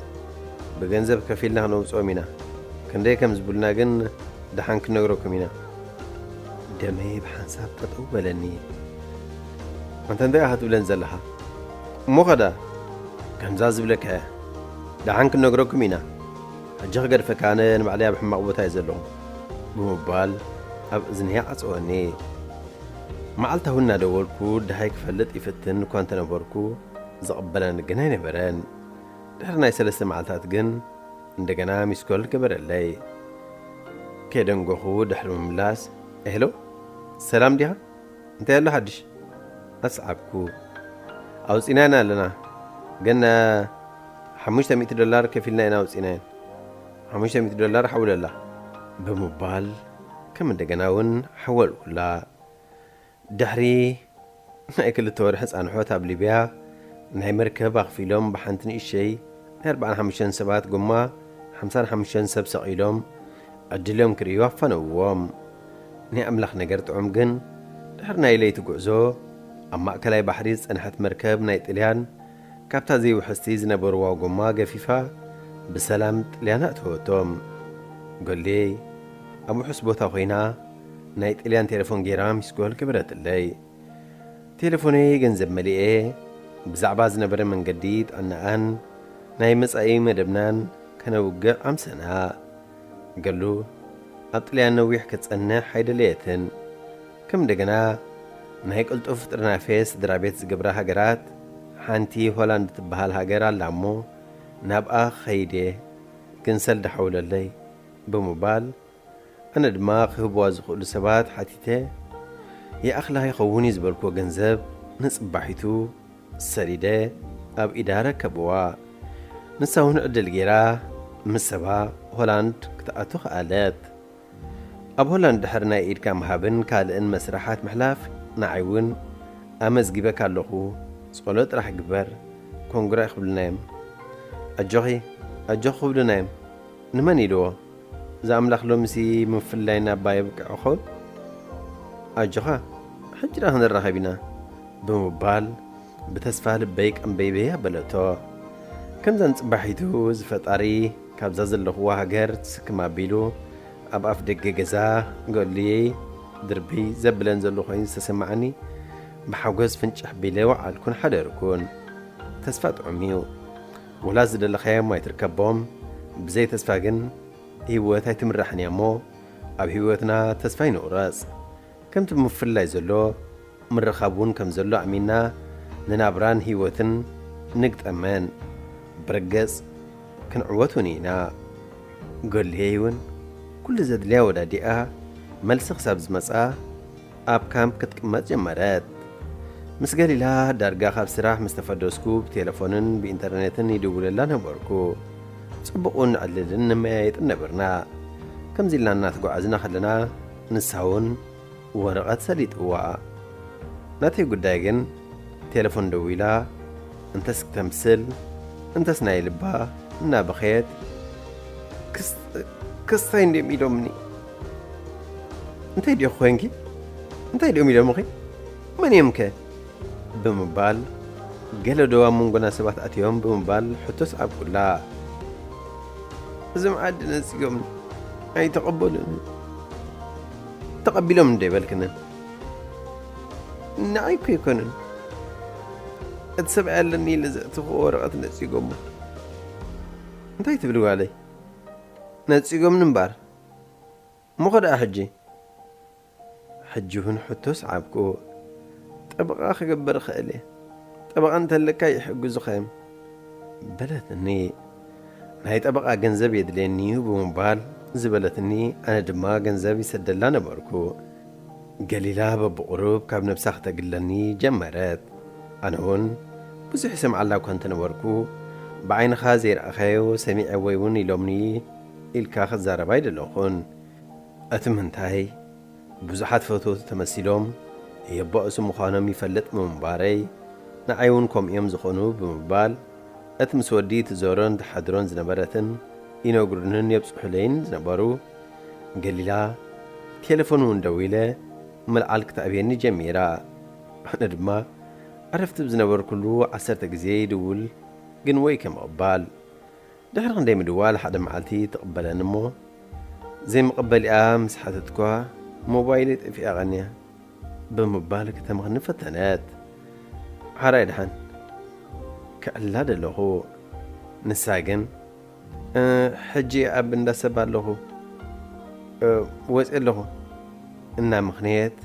ብገንዘብ ከፊልና ክነውጽኦም ኢና። ክንደይ ከም ዝብሉና ግን ደሓን ክንነግረኩም ኢና። ደመይ ብሓንሳብ ጠጠው በለኒ። ኣንታ እንታይ ኢኻ ትብለን ዘለኻ? እሞ ኸዳ፣ ከምዛ ዝብለካ እያ። ደሓን ክንነግረኩም ኢና። ሕጂ ክገድፈካ ኣነ ንባዕለይ ኣብ ሕማቕ ቦታ እየ ዘለኹ፣ ብምባል ኣብ እዝነይ ዓጸወኒ። መዓልታዊ እናደወልኩ ደሃይ ክፈልጥ ይፍትን እኳ እንተነበርኩ፣ ዝቕበለኒ ግን ኣይነበረን። ድሕሪ ናይ ሰለስተ መዓልታት ግን እንደገና ሚስኮል ገበረለይ። ከይደንጎኹ ድሕሪ ምምላስ፣ "ሄሎ፣ ሰላም ዲኻ? እንታይ ኣሎ ሓድሽ?" ኣስዓብኩ። "ኣውጺናየን ኣለና፣ ግን ሓሙሽተ ሚእቲ ዶላር ከፊልና ኢና ኣውጺናየን። ሓሙሽተ ሚእቲ ዶላር ሓውለላ" ብምባል ከም እንደገና እውን ሓወልኩላ። ድሕሪ ናይ ክልተ ወርሒ ጻንሖት ኣብ ሊብያ ናይ መርከብ ኣኽፊሎም ብሓንቲ ንእሸይ ናይ ኣርባዓን ሓሙሽተን ሰባት ጎማ ሓምሳን ሓሙሽተን ሰብ ሰቒሎም ዕድሎም ክርእዩ ኣፋነውዎም። ናይ ኣምላኽ ነገር ጥዑም ግን፣ ድሕሪ ናይ ለይቲ ጉዕዞ ኣብ ማእከላይ ባሕሪ ዝጸንሐት መርከብ ናይ ጥልያን ካብታ ዘይውሕዝቲ ዝነበርዋ ጎማ ገፊፋ ብሰላም ጥልያን ኣእተወቶም። ጎሌ ኣብ ውሑስ ቦታ ኮይና ናይ ጥልያን ቴሌፎን ጌራ ሚስኮል ገበረትለይ። ቴሌፎነይ ገንዘብ መሊኤ ብዛዕባ ዝነበረ መንገዲ ጥዕናኣን ናይ መጻኢ መደብናን ከነውግዕ ኣምሰና። ገሉ ኣብ ጥልያን ነዊሕ ክትጸንሕ ኣይደለየትን። ከም እንደገና ናይ ቅልጡፍ ጥርናፌ ስድራ ቤት ዝገብራ ሃገራት ሓንቲ ሆላንድ ትበሃል ሃገር ኣላ እሞ ናብኣ ኸይደ ግን ሰልዲ ሓውለለይ ብምባል ኣነ ድማ ክህብዋ ዝኽእሉ ሰባት ሓቲተ። ይኣኽላ ይኸውን እዩ ዝበልክዎ ገንዘብ ንጽባሒቱ ሰዲደ ኣብ ኢዳ ረከብዋ። ንሳ እውን ዕድል ገይራ ምስ ሰባ ሆላንድ ክትኣቱ ከኣለት። ኣብ ሆላንድ ድሕሪ ናይ ኢድካ ምሃብን ካልእን መስርሓት ምሕላፍ ንዓይ እውን ኣመዝጊበካ ኣለኹ። ጸሎት ጥራሕ ግበር። ኮንግራ ክብሉና እዮም። ኣጆኺ፣ ኣጆኺ ክብሉና እዮም። ንመን ኢልዎ? እዛ ኣምላኽ ሎምሲ ምፍልላይና እባ የብቅዕ ኸውን? ኣጆኻ፣ ሕጂ ደኣ ክንራኸብ ኢና ብምባል ብተስፋ ልበይ ቀንበይበይ ኣበለቶ። ከምዛ ንጽባሒቱ እዚ ፈጣሪ ካብዛ ዘለኹዋ ሃገር ትስክም ኣቢሉ ኣብ ኣፍ ደገ ገዛ ገሉየይ ድርብይ ዘብለን ዘሎ ኮይኑ ዝተሰማዓኒ ብሓጎስ ፍንጭሕ ቢለ ወዓልኩን ሓደርኩን። ተስፋ ጥዑም እዩ። ወላ ዝደለኻዮም ኣይትርከቦም፣ ብዘይ ተስፋ ግን ህይወት ኣይትምራሕን እያ እሞ ኣብ ህይወትና ተስፋ ኣይንቑረጽ። ከምቲ ምፍልላይ ዘሎ ምርኻብ እውን ከም ዘሎ ኣሚንና ንናብራን ህይወትን ንግጠመን። ብርግጽ ክንዕወት እውን ኢና። ገሉየይ እውን ኩሉ ዘድልያ ወዳዲኣ መልሲ ክሳብ ዝመጻ ኣብ ካምፕ ክትቅመጥ ጀመረት። ምስ ገሊላ ዳርጋ ካብ ስራሕ ምስ ተፈደስኩ ብቴሌፎንን ብኢንተርኔትን ይድውለላ ነበርኩ። ጽቡቕ እውን ንዕልልን ንመያየጥን ነበርና። ከምዚ ኢልና እናተጓዓዝና ከለና ንሳ እውን ወረቐት ሰሊጥዋ። ናተይ ጉዳይ ግን ቴሌፎን ደዊላ እንተስ ክተምስል እንተስ ናይ ልባ እናበኸየት ክስ-፣ ክስታይ እንድዮም ኢሎምኒ። እንታይ ድዮ ኮይንኪ? እንታይ ድዮም ኢሎምኺ? መን እዮም ከ? ብምባል ገለ ዶ ኣብ መንጎና ሰባት ኣትዮም ብምባል ሕቶ ሰዓብኩላ። እዞም ዓዲ ነጺጎምኒ ኣይተቐበሉን። ተቐቢሎም እንደ ይበልክንን ንዓይ እኮ ኣይኮኑን። እቲ ሰብኣይ ኣለኒ ኢለ ዘእተኽዎ ወረቐት ነጺጎሞ። እንታይ ትብሊ ጓለይ? ነጺጎምኒ እምበር። እሞ ኸ ደኣ ሕጂ? ሕጂ እውን ሕቶ ሰዓብኩ። ጠበቓ ክገብር እኽእል እየ። ጠበቓ እንተለካ ይሕግዙኻ እዮም በለትኒ። ናይ ጠበቓ ገንዘብ የድልየኒ እዩ ብምባል ዝበለትኒ፣ ኣነ ድማ ገንዘብ ይሰደላ ነበርኩ። ገሊላ በብቑሩብ ካብ ነብሳ ክተግለኒ ጀመረት። ኣነ እውን ብዙሕ ይሰምዓላ እኳ እንተነበርኩ፣ ብዓይንኻ ዘይረኣኻዮ ሰሚዐ ወይ እውን ኢሎምኒ ኢልካ ክዛረብ ኣይደለኹን። እቲ ምንታይ፣ ብዙሓት ፈተውቲ ተመሲሎም የባእሱ ምዃኖም ይፈልጥ ብምንባረይ፣ ንዓይ እውን ከምኡ እዮም ዝኾኑ ብምባል፣ እቲ ምስ ወዲ ትዞሮን ትሓድሮን ዝነበረትን ይነግሩንን የብጽሑለይን ዝነበሩ፣ ገሊላ ቴሌፎን እውን ደዊለ ምልዓል ክትኣብየኒ ጀሚራ። ኣነ ድማ ዕረፍቲ ብዝነበርኩሉ ዓሰርተ ግዜ ይድውል፣ ግን ወይ ከምቕባል። ድሕሪ ክንደይ ምድዋል ሓደ መዓልቲ ትቕበለኒ እሞ፣ ዘይምቕበሊኣ ምስ ሓተትኳ፣ ሞባይለይ ጠፊኣ ቐንያ ብምባል ክተምኽኒ ፈተነት። ሓራይ ደሓን ክዕላ ደለኹ። ንሳ ግን፣ "እ፣ ሕጂ ኣብ እንዳ ሰብ ኣለኹ፣ እ፣ ወፂ ኣለኹ" እና ምኽንያት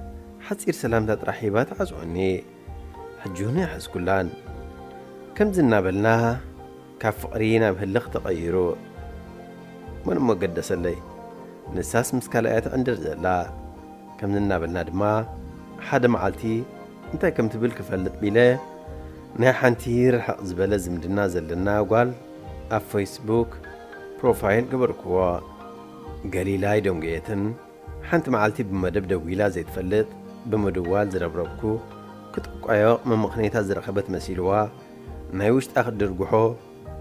ሓፂር ሰላምታ ጥራሕ ሂባ ትዓፅወኒ። ሕጂ እውን ኣይሓዝኩላን። ከምዚ እናበልና ካብ ፍቕሪ ናብ ህልኽ ተቐይሩ። መን እሞ ገደሰለይ? ንሳስ ምስ ካልእ እያ ትዕንድር ዘላ። ከምዚ እናበልና ድማ ሓደ መዓልቲ እንታይ ከም ትብል ክፈልጥ ቢለ ናይ ሓንቲ ርሕቕ ዝበለ ዝምድና ዘለና ጓል ኣብ ፌስቡክ ፕሮፋይል ገበርክዎ። ገሊላ ኣይደንጎየትን። ሓንቲ መዓልቲ ብመደብ ደዊላ ዘይትፈልጥ ብምድዋል ዝረብረብኩ፣ ክጥቋዮቕ መመኽነይታ ዝረኸበት መሲልዋ፣ ናይ ውሽጣ ክትድርግሖ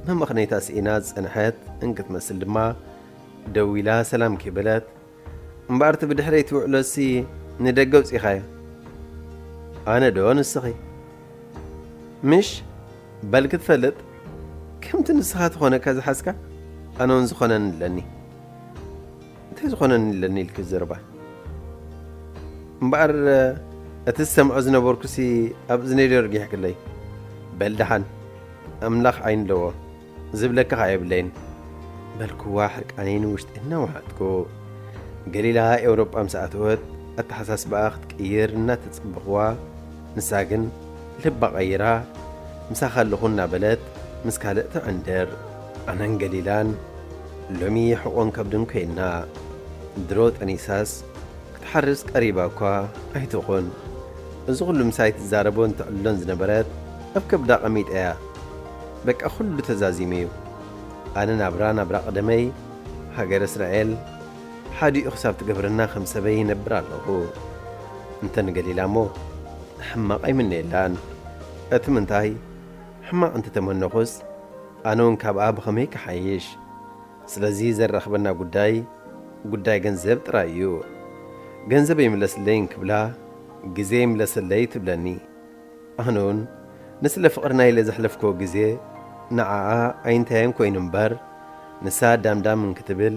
መመኽነይታ ስኢና ዝጸንሐት እንክትመስል ድማ፣ ደዊላ ሰላም ከይበለት፣ "እምበኣር እቲ ብድሕረይ ትውዕሎሲ ንደገ ኣውጺኻዮ?" "ኣነ ዶ ንስኺ?" "ምሽ በል ክትፈልጥ፣ ከምቲ ንስኻ ትኾነካ ዝሓዝካ፣ ኣነ እውን ዝኾነኒ ኣለኒ። እንታይ ዝኾነኒ ኣለኒ?" ኢልኪ ዘረባ እምበኣር፣ እቲ ዝሰምዖ ዝነበርኩሲ ኣብ እዝነይ ዶ ርጊሕክለይ? በል ደሓን፣ ኣምላኽ ዓይኒ ኣለዎ፣ ዝብለካ ኸኣ የብለይን በልክዋ፣ ሕርቃነይ ንውሽጢ እናወሓጥኩ። ገሊላ ኤውሮጳ ምስ ኣተወት፣ ኣተሓሳስባኣ ክትቅይር እናተጸበኽዋ፣ ንሳ ግን ልባ ቀይራ፣ "ምሳኻ ኣለኹ" እናበለት ምስ ካልእ ትዕንድር። ኣነን ገሊላን ሎሚ ሕቖን ከብድን ኮይንና። ድሮ ጠኒሳስ ክትሓርስ ቀሪባ እኳ ኣይትኹን። እዚ ኩሉ ምሳይ ትዛረቦን ትዕልሎን ዝነበረት ኣብ ከብዳ ቀሚጠያ። በቃ ኩሉ ተዛዚሙ እዩ። ኣነ ናብራ ናብራ ቀደመይ፣ ሃገረ እስራኤል ሓዲኡ ክሳብ ትገብረና ከም ሰበይ ይነብር ኣለኹ። እንተ ንገሊላ እሞ ሕማቕ ኣይምነየላን። እቲ ምንታይ፣ ሕማቕ እንተተመነኹስ፣ ኣነ እውን ካብኣ ብኸመይ ክሓይሽ? ስለዚ ዘራኽበና ጉዳይ፣ ጉዳይ ገንዘብ ጥራይ እዩ። "ገንዘብ ይምለስለይ" እንክብላ፣ "ግዜ ይምለሰለይ" ትብለኒ። ኣነ እውን ንስለ ፍቕርና ኢለ ዘሕለፍክዎ ግዜ ንዓኣ ኣይንታየን ኮይኑ እምበር፣ ንሳ ዳምዳም እንክትብል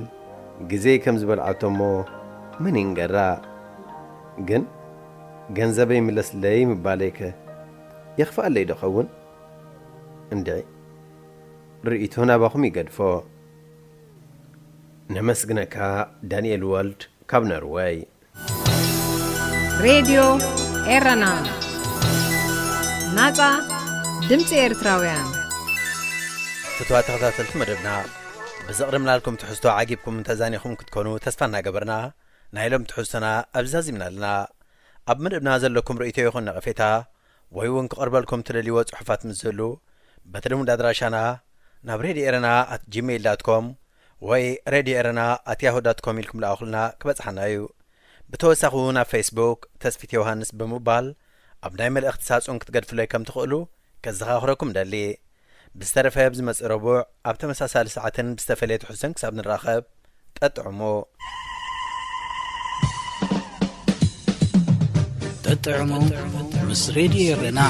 ግዜ ከም ዝበልዓቶ እሞ መን ይንገራ? ግን "ገንዘበይ ምለስለይ" ምባለይከ የኽፍኣለይ ዶ ኸውን? እንድዒ፣ ርእይቶ ናባኹም ይገድፎ። ነመስግነካ ዳንኤል ወልድ ካብ ኖርወይ። ሬድዮ ኤረና፣ ናጻ ድምጺ ኤርትራውያን። ፍቱዋት ተኸታተልቲ መደብና፣ ብዘቕረብናልኩም ትሕዝቶ ዓጊብኩም እንተዛኒኹም ክትኮኑ ተስፋ እናገበርና፣ ናይ ሎም ትሕዝቶና ኣብዚ ዛዚምና ኣለና። ኣብ መደብና ዘለኩም ርእይቶ ይኹን ነቐፌታ፣ ወይ እውን ክቐርበልኩም ትደልይዎ ጽሑፋት ምስ ዝህሉ፣ በቲ ልሙድ ኣድራሻና ናብ ሬድዮ ኤረና ኣት ጂሜይል ዳት ኮም ወይ ሬድዮ ኤረና ኣት ያሁ ዳት ኮም ኢልኩም ልኣኹልና ክበጽሓና እዩ። ብተወሳኺ እውን ኣብ ፌስቡክ ተስፊት ዮሃንስ ብምባል ኣብ ናይ መልእኽቲ ሳጹን ክትገድፉለይ ከም ትኽእሉ ከዘኻኽረኩም ደሊ። ብዝተረፈ ኣብ ዝመጽእ ረቡዕ ኣብ ተመሳሳሊ ሰዓትን ብዝተፈለየ ትሕዝቶን ክሳብ ንራኸብ፣ ጠጥዕሙ። ጠጥዕሙ ምስ ሬድዮ ኤረና።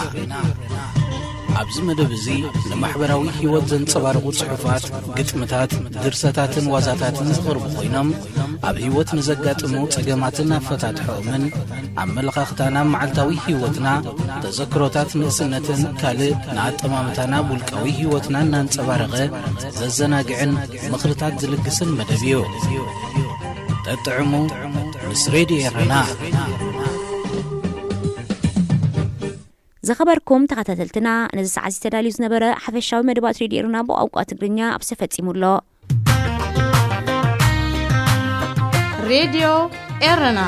ኣብዚ መደብ እዚ ንማሕበራዊ ህይወት ዘንጸባርቑ ጽሑፋት፣ ግጥምታት፣ ድርሰታትን ዋዛታትን ዝቐርቡ ኮይኖም፣ ኣብ ህይወት ንዘጋጥሙ ጸገማትን ኣፈታትሖኦምን፣ ኣመለኻኽታና ኣብ መዓልታዊ ህይወትና፣ ተዘክሮታት ንእስነትን ካልእ ንኣጠማምታና ኣብ ውልቃዊ ህይወትና እናንጸባረቐ ዘዘናግዕን ምኽርታት ዝልግስን መደብ እዩ። ጠጥዕሙ ምስ ሬድዮ ኤረና። ዝኸበርኩም ተኸታተልትና፣ ነዚ ሰዓት እዚ ተዳልዩ ዝነበረ ሓፈሻዊ መደባት ሬድዮ ኤረና ብቋንቋ ትግርኛ ኣብዚ ተፈጺሙ ኣሎ። ሬድዮ ኤረና።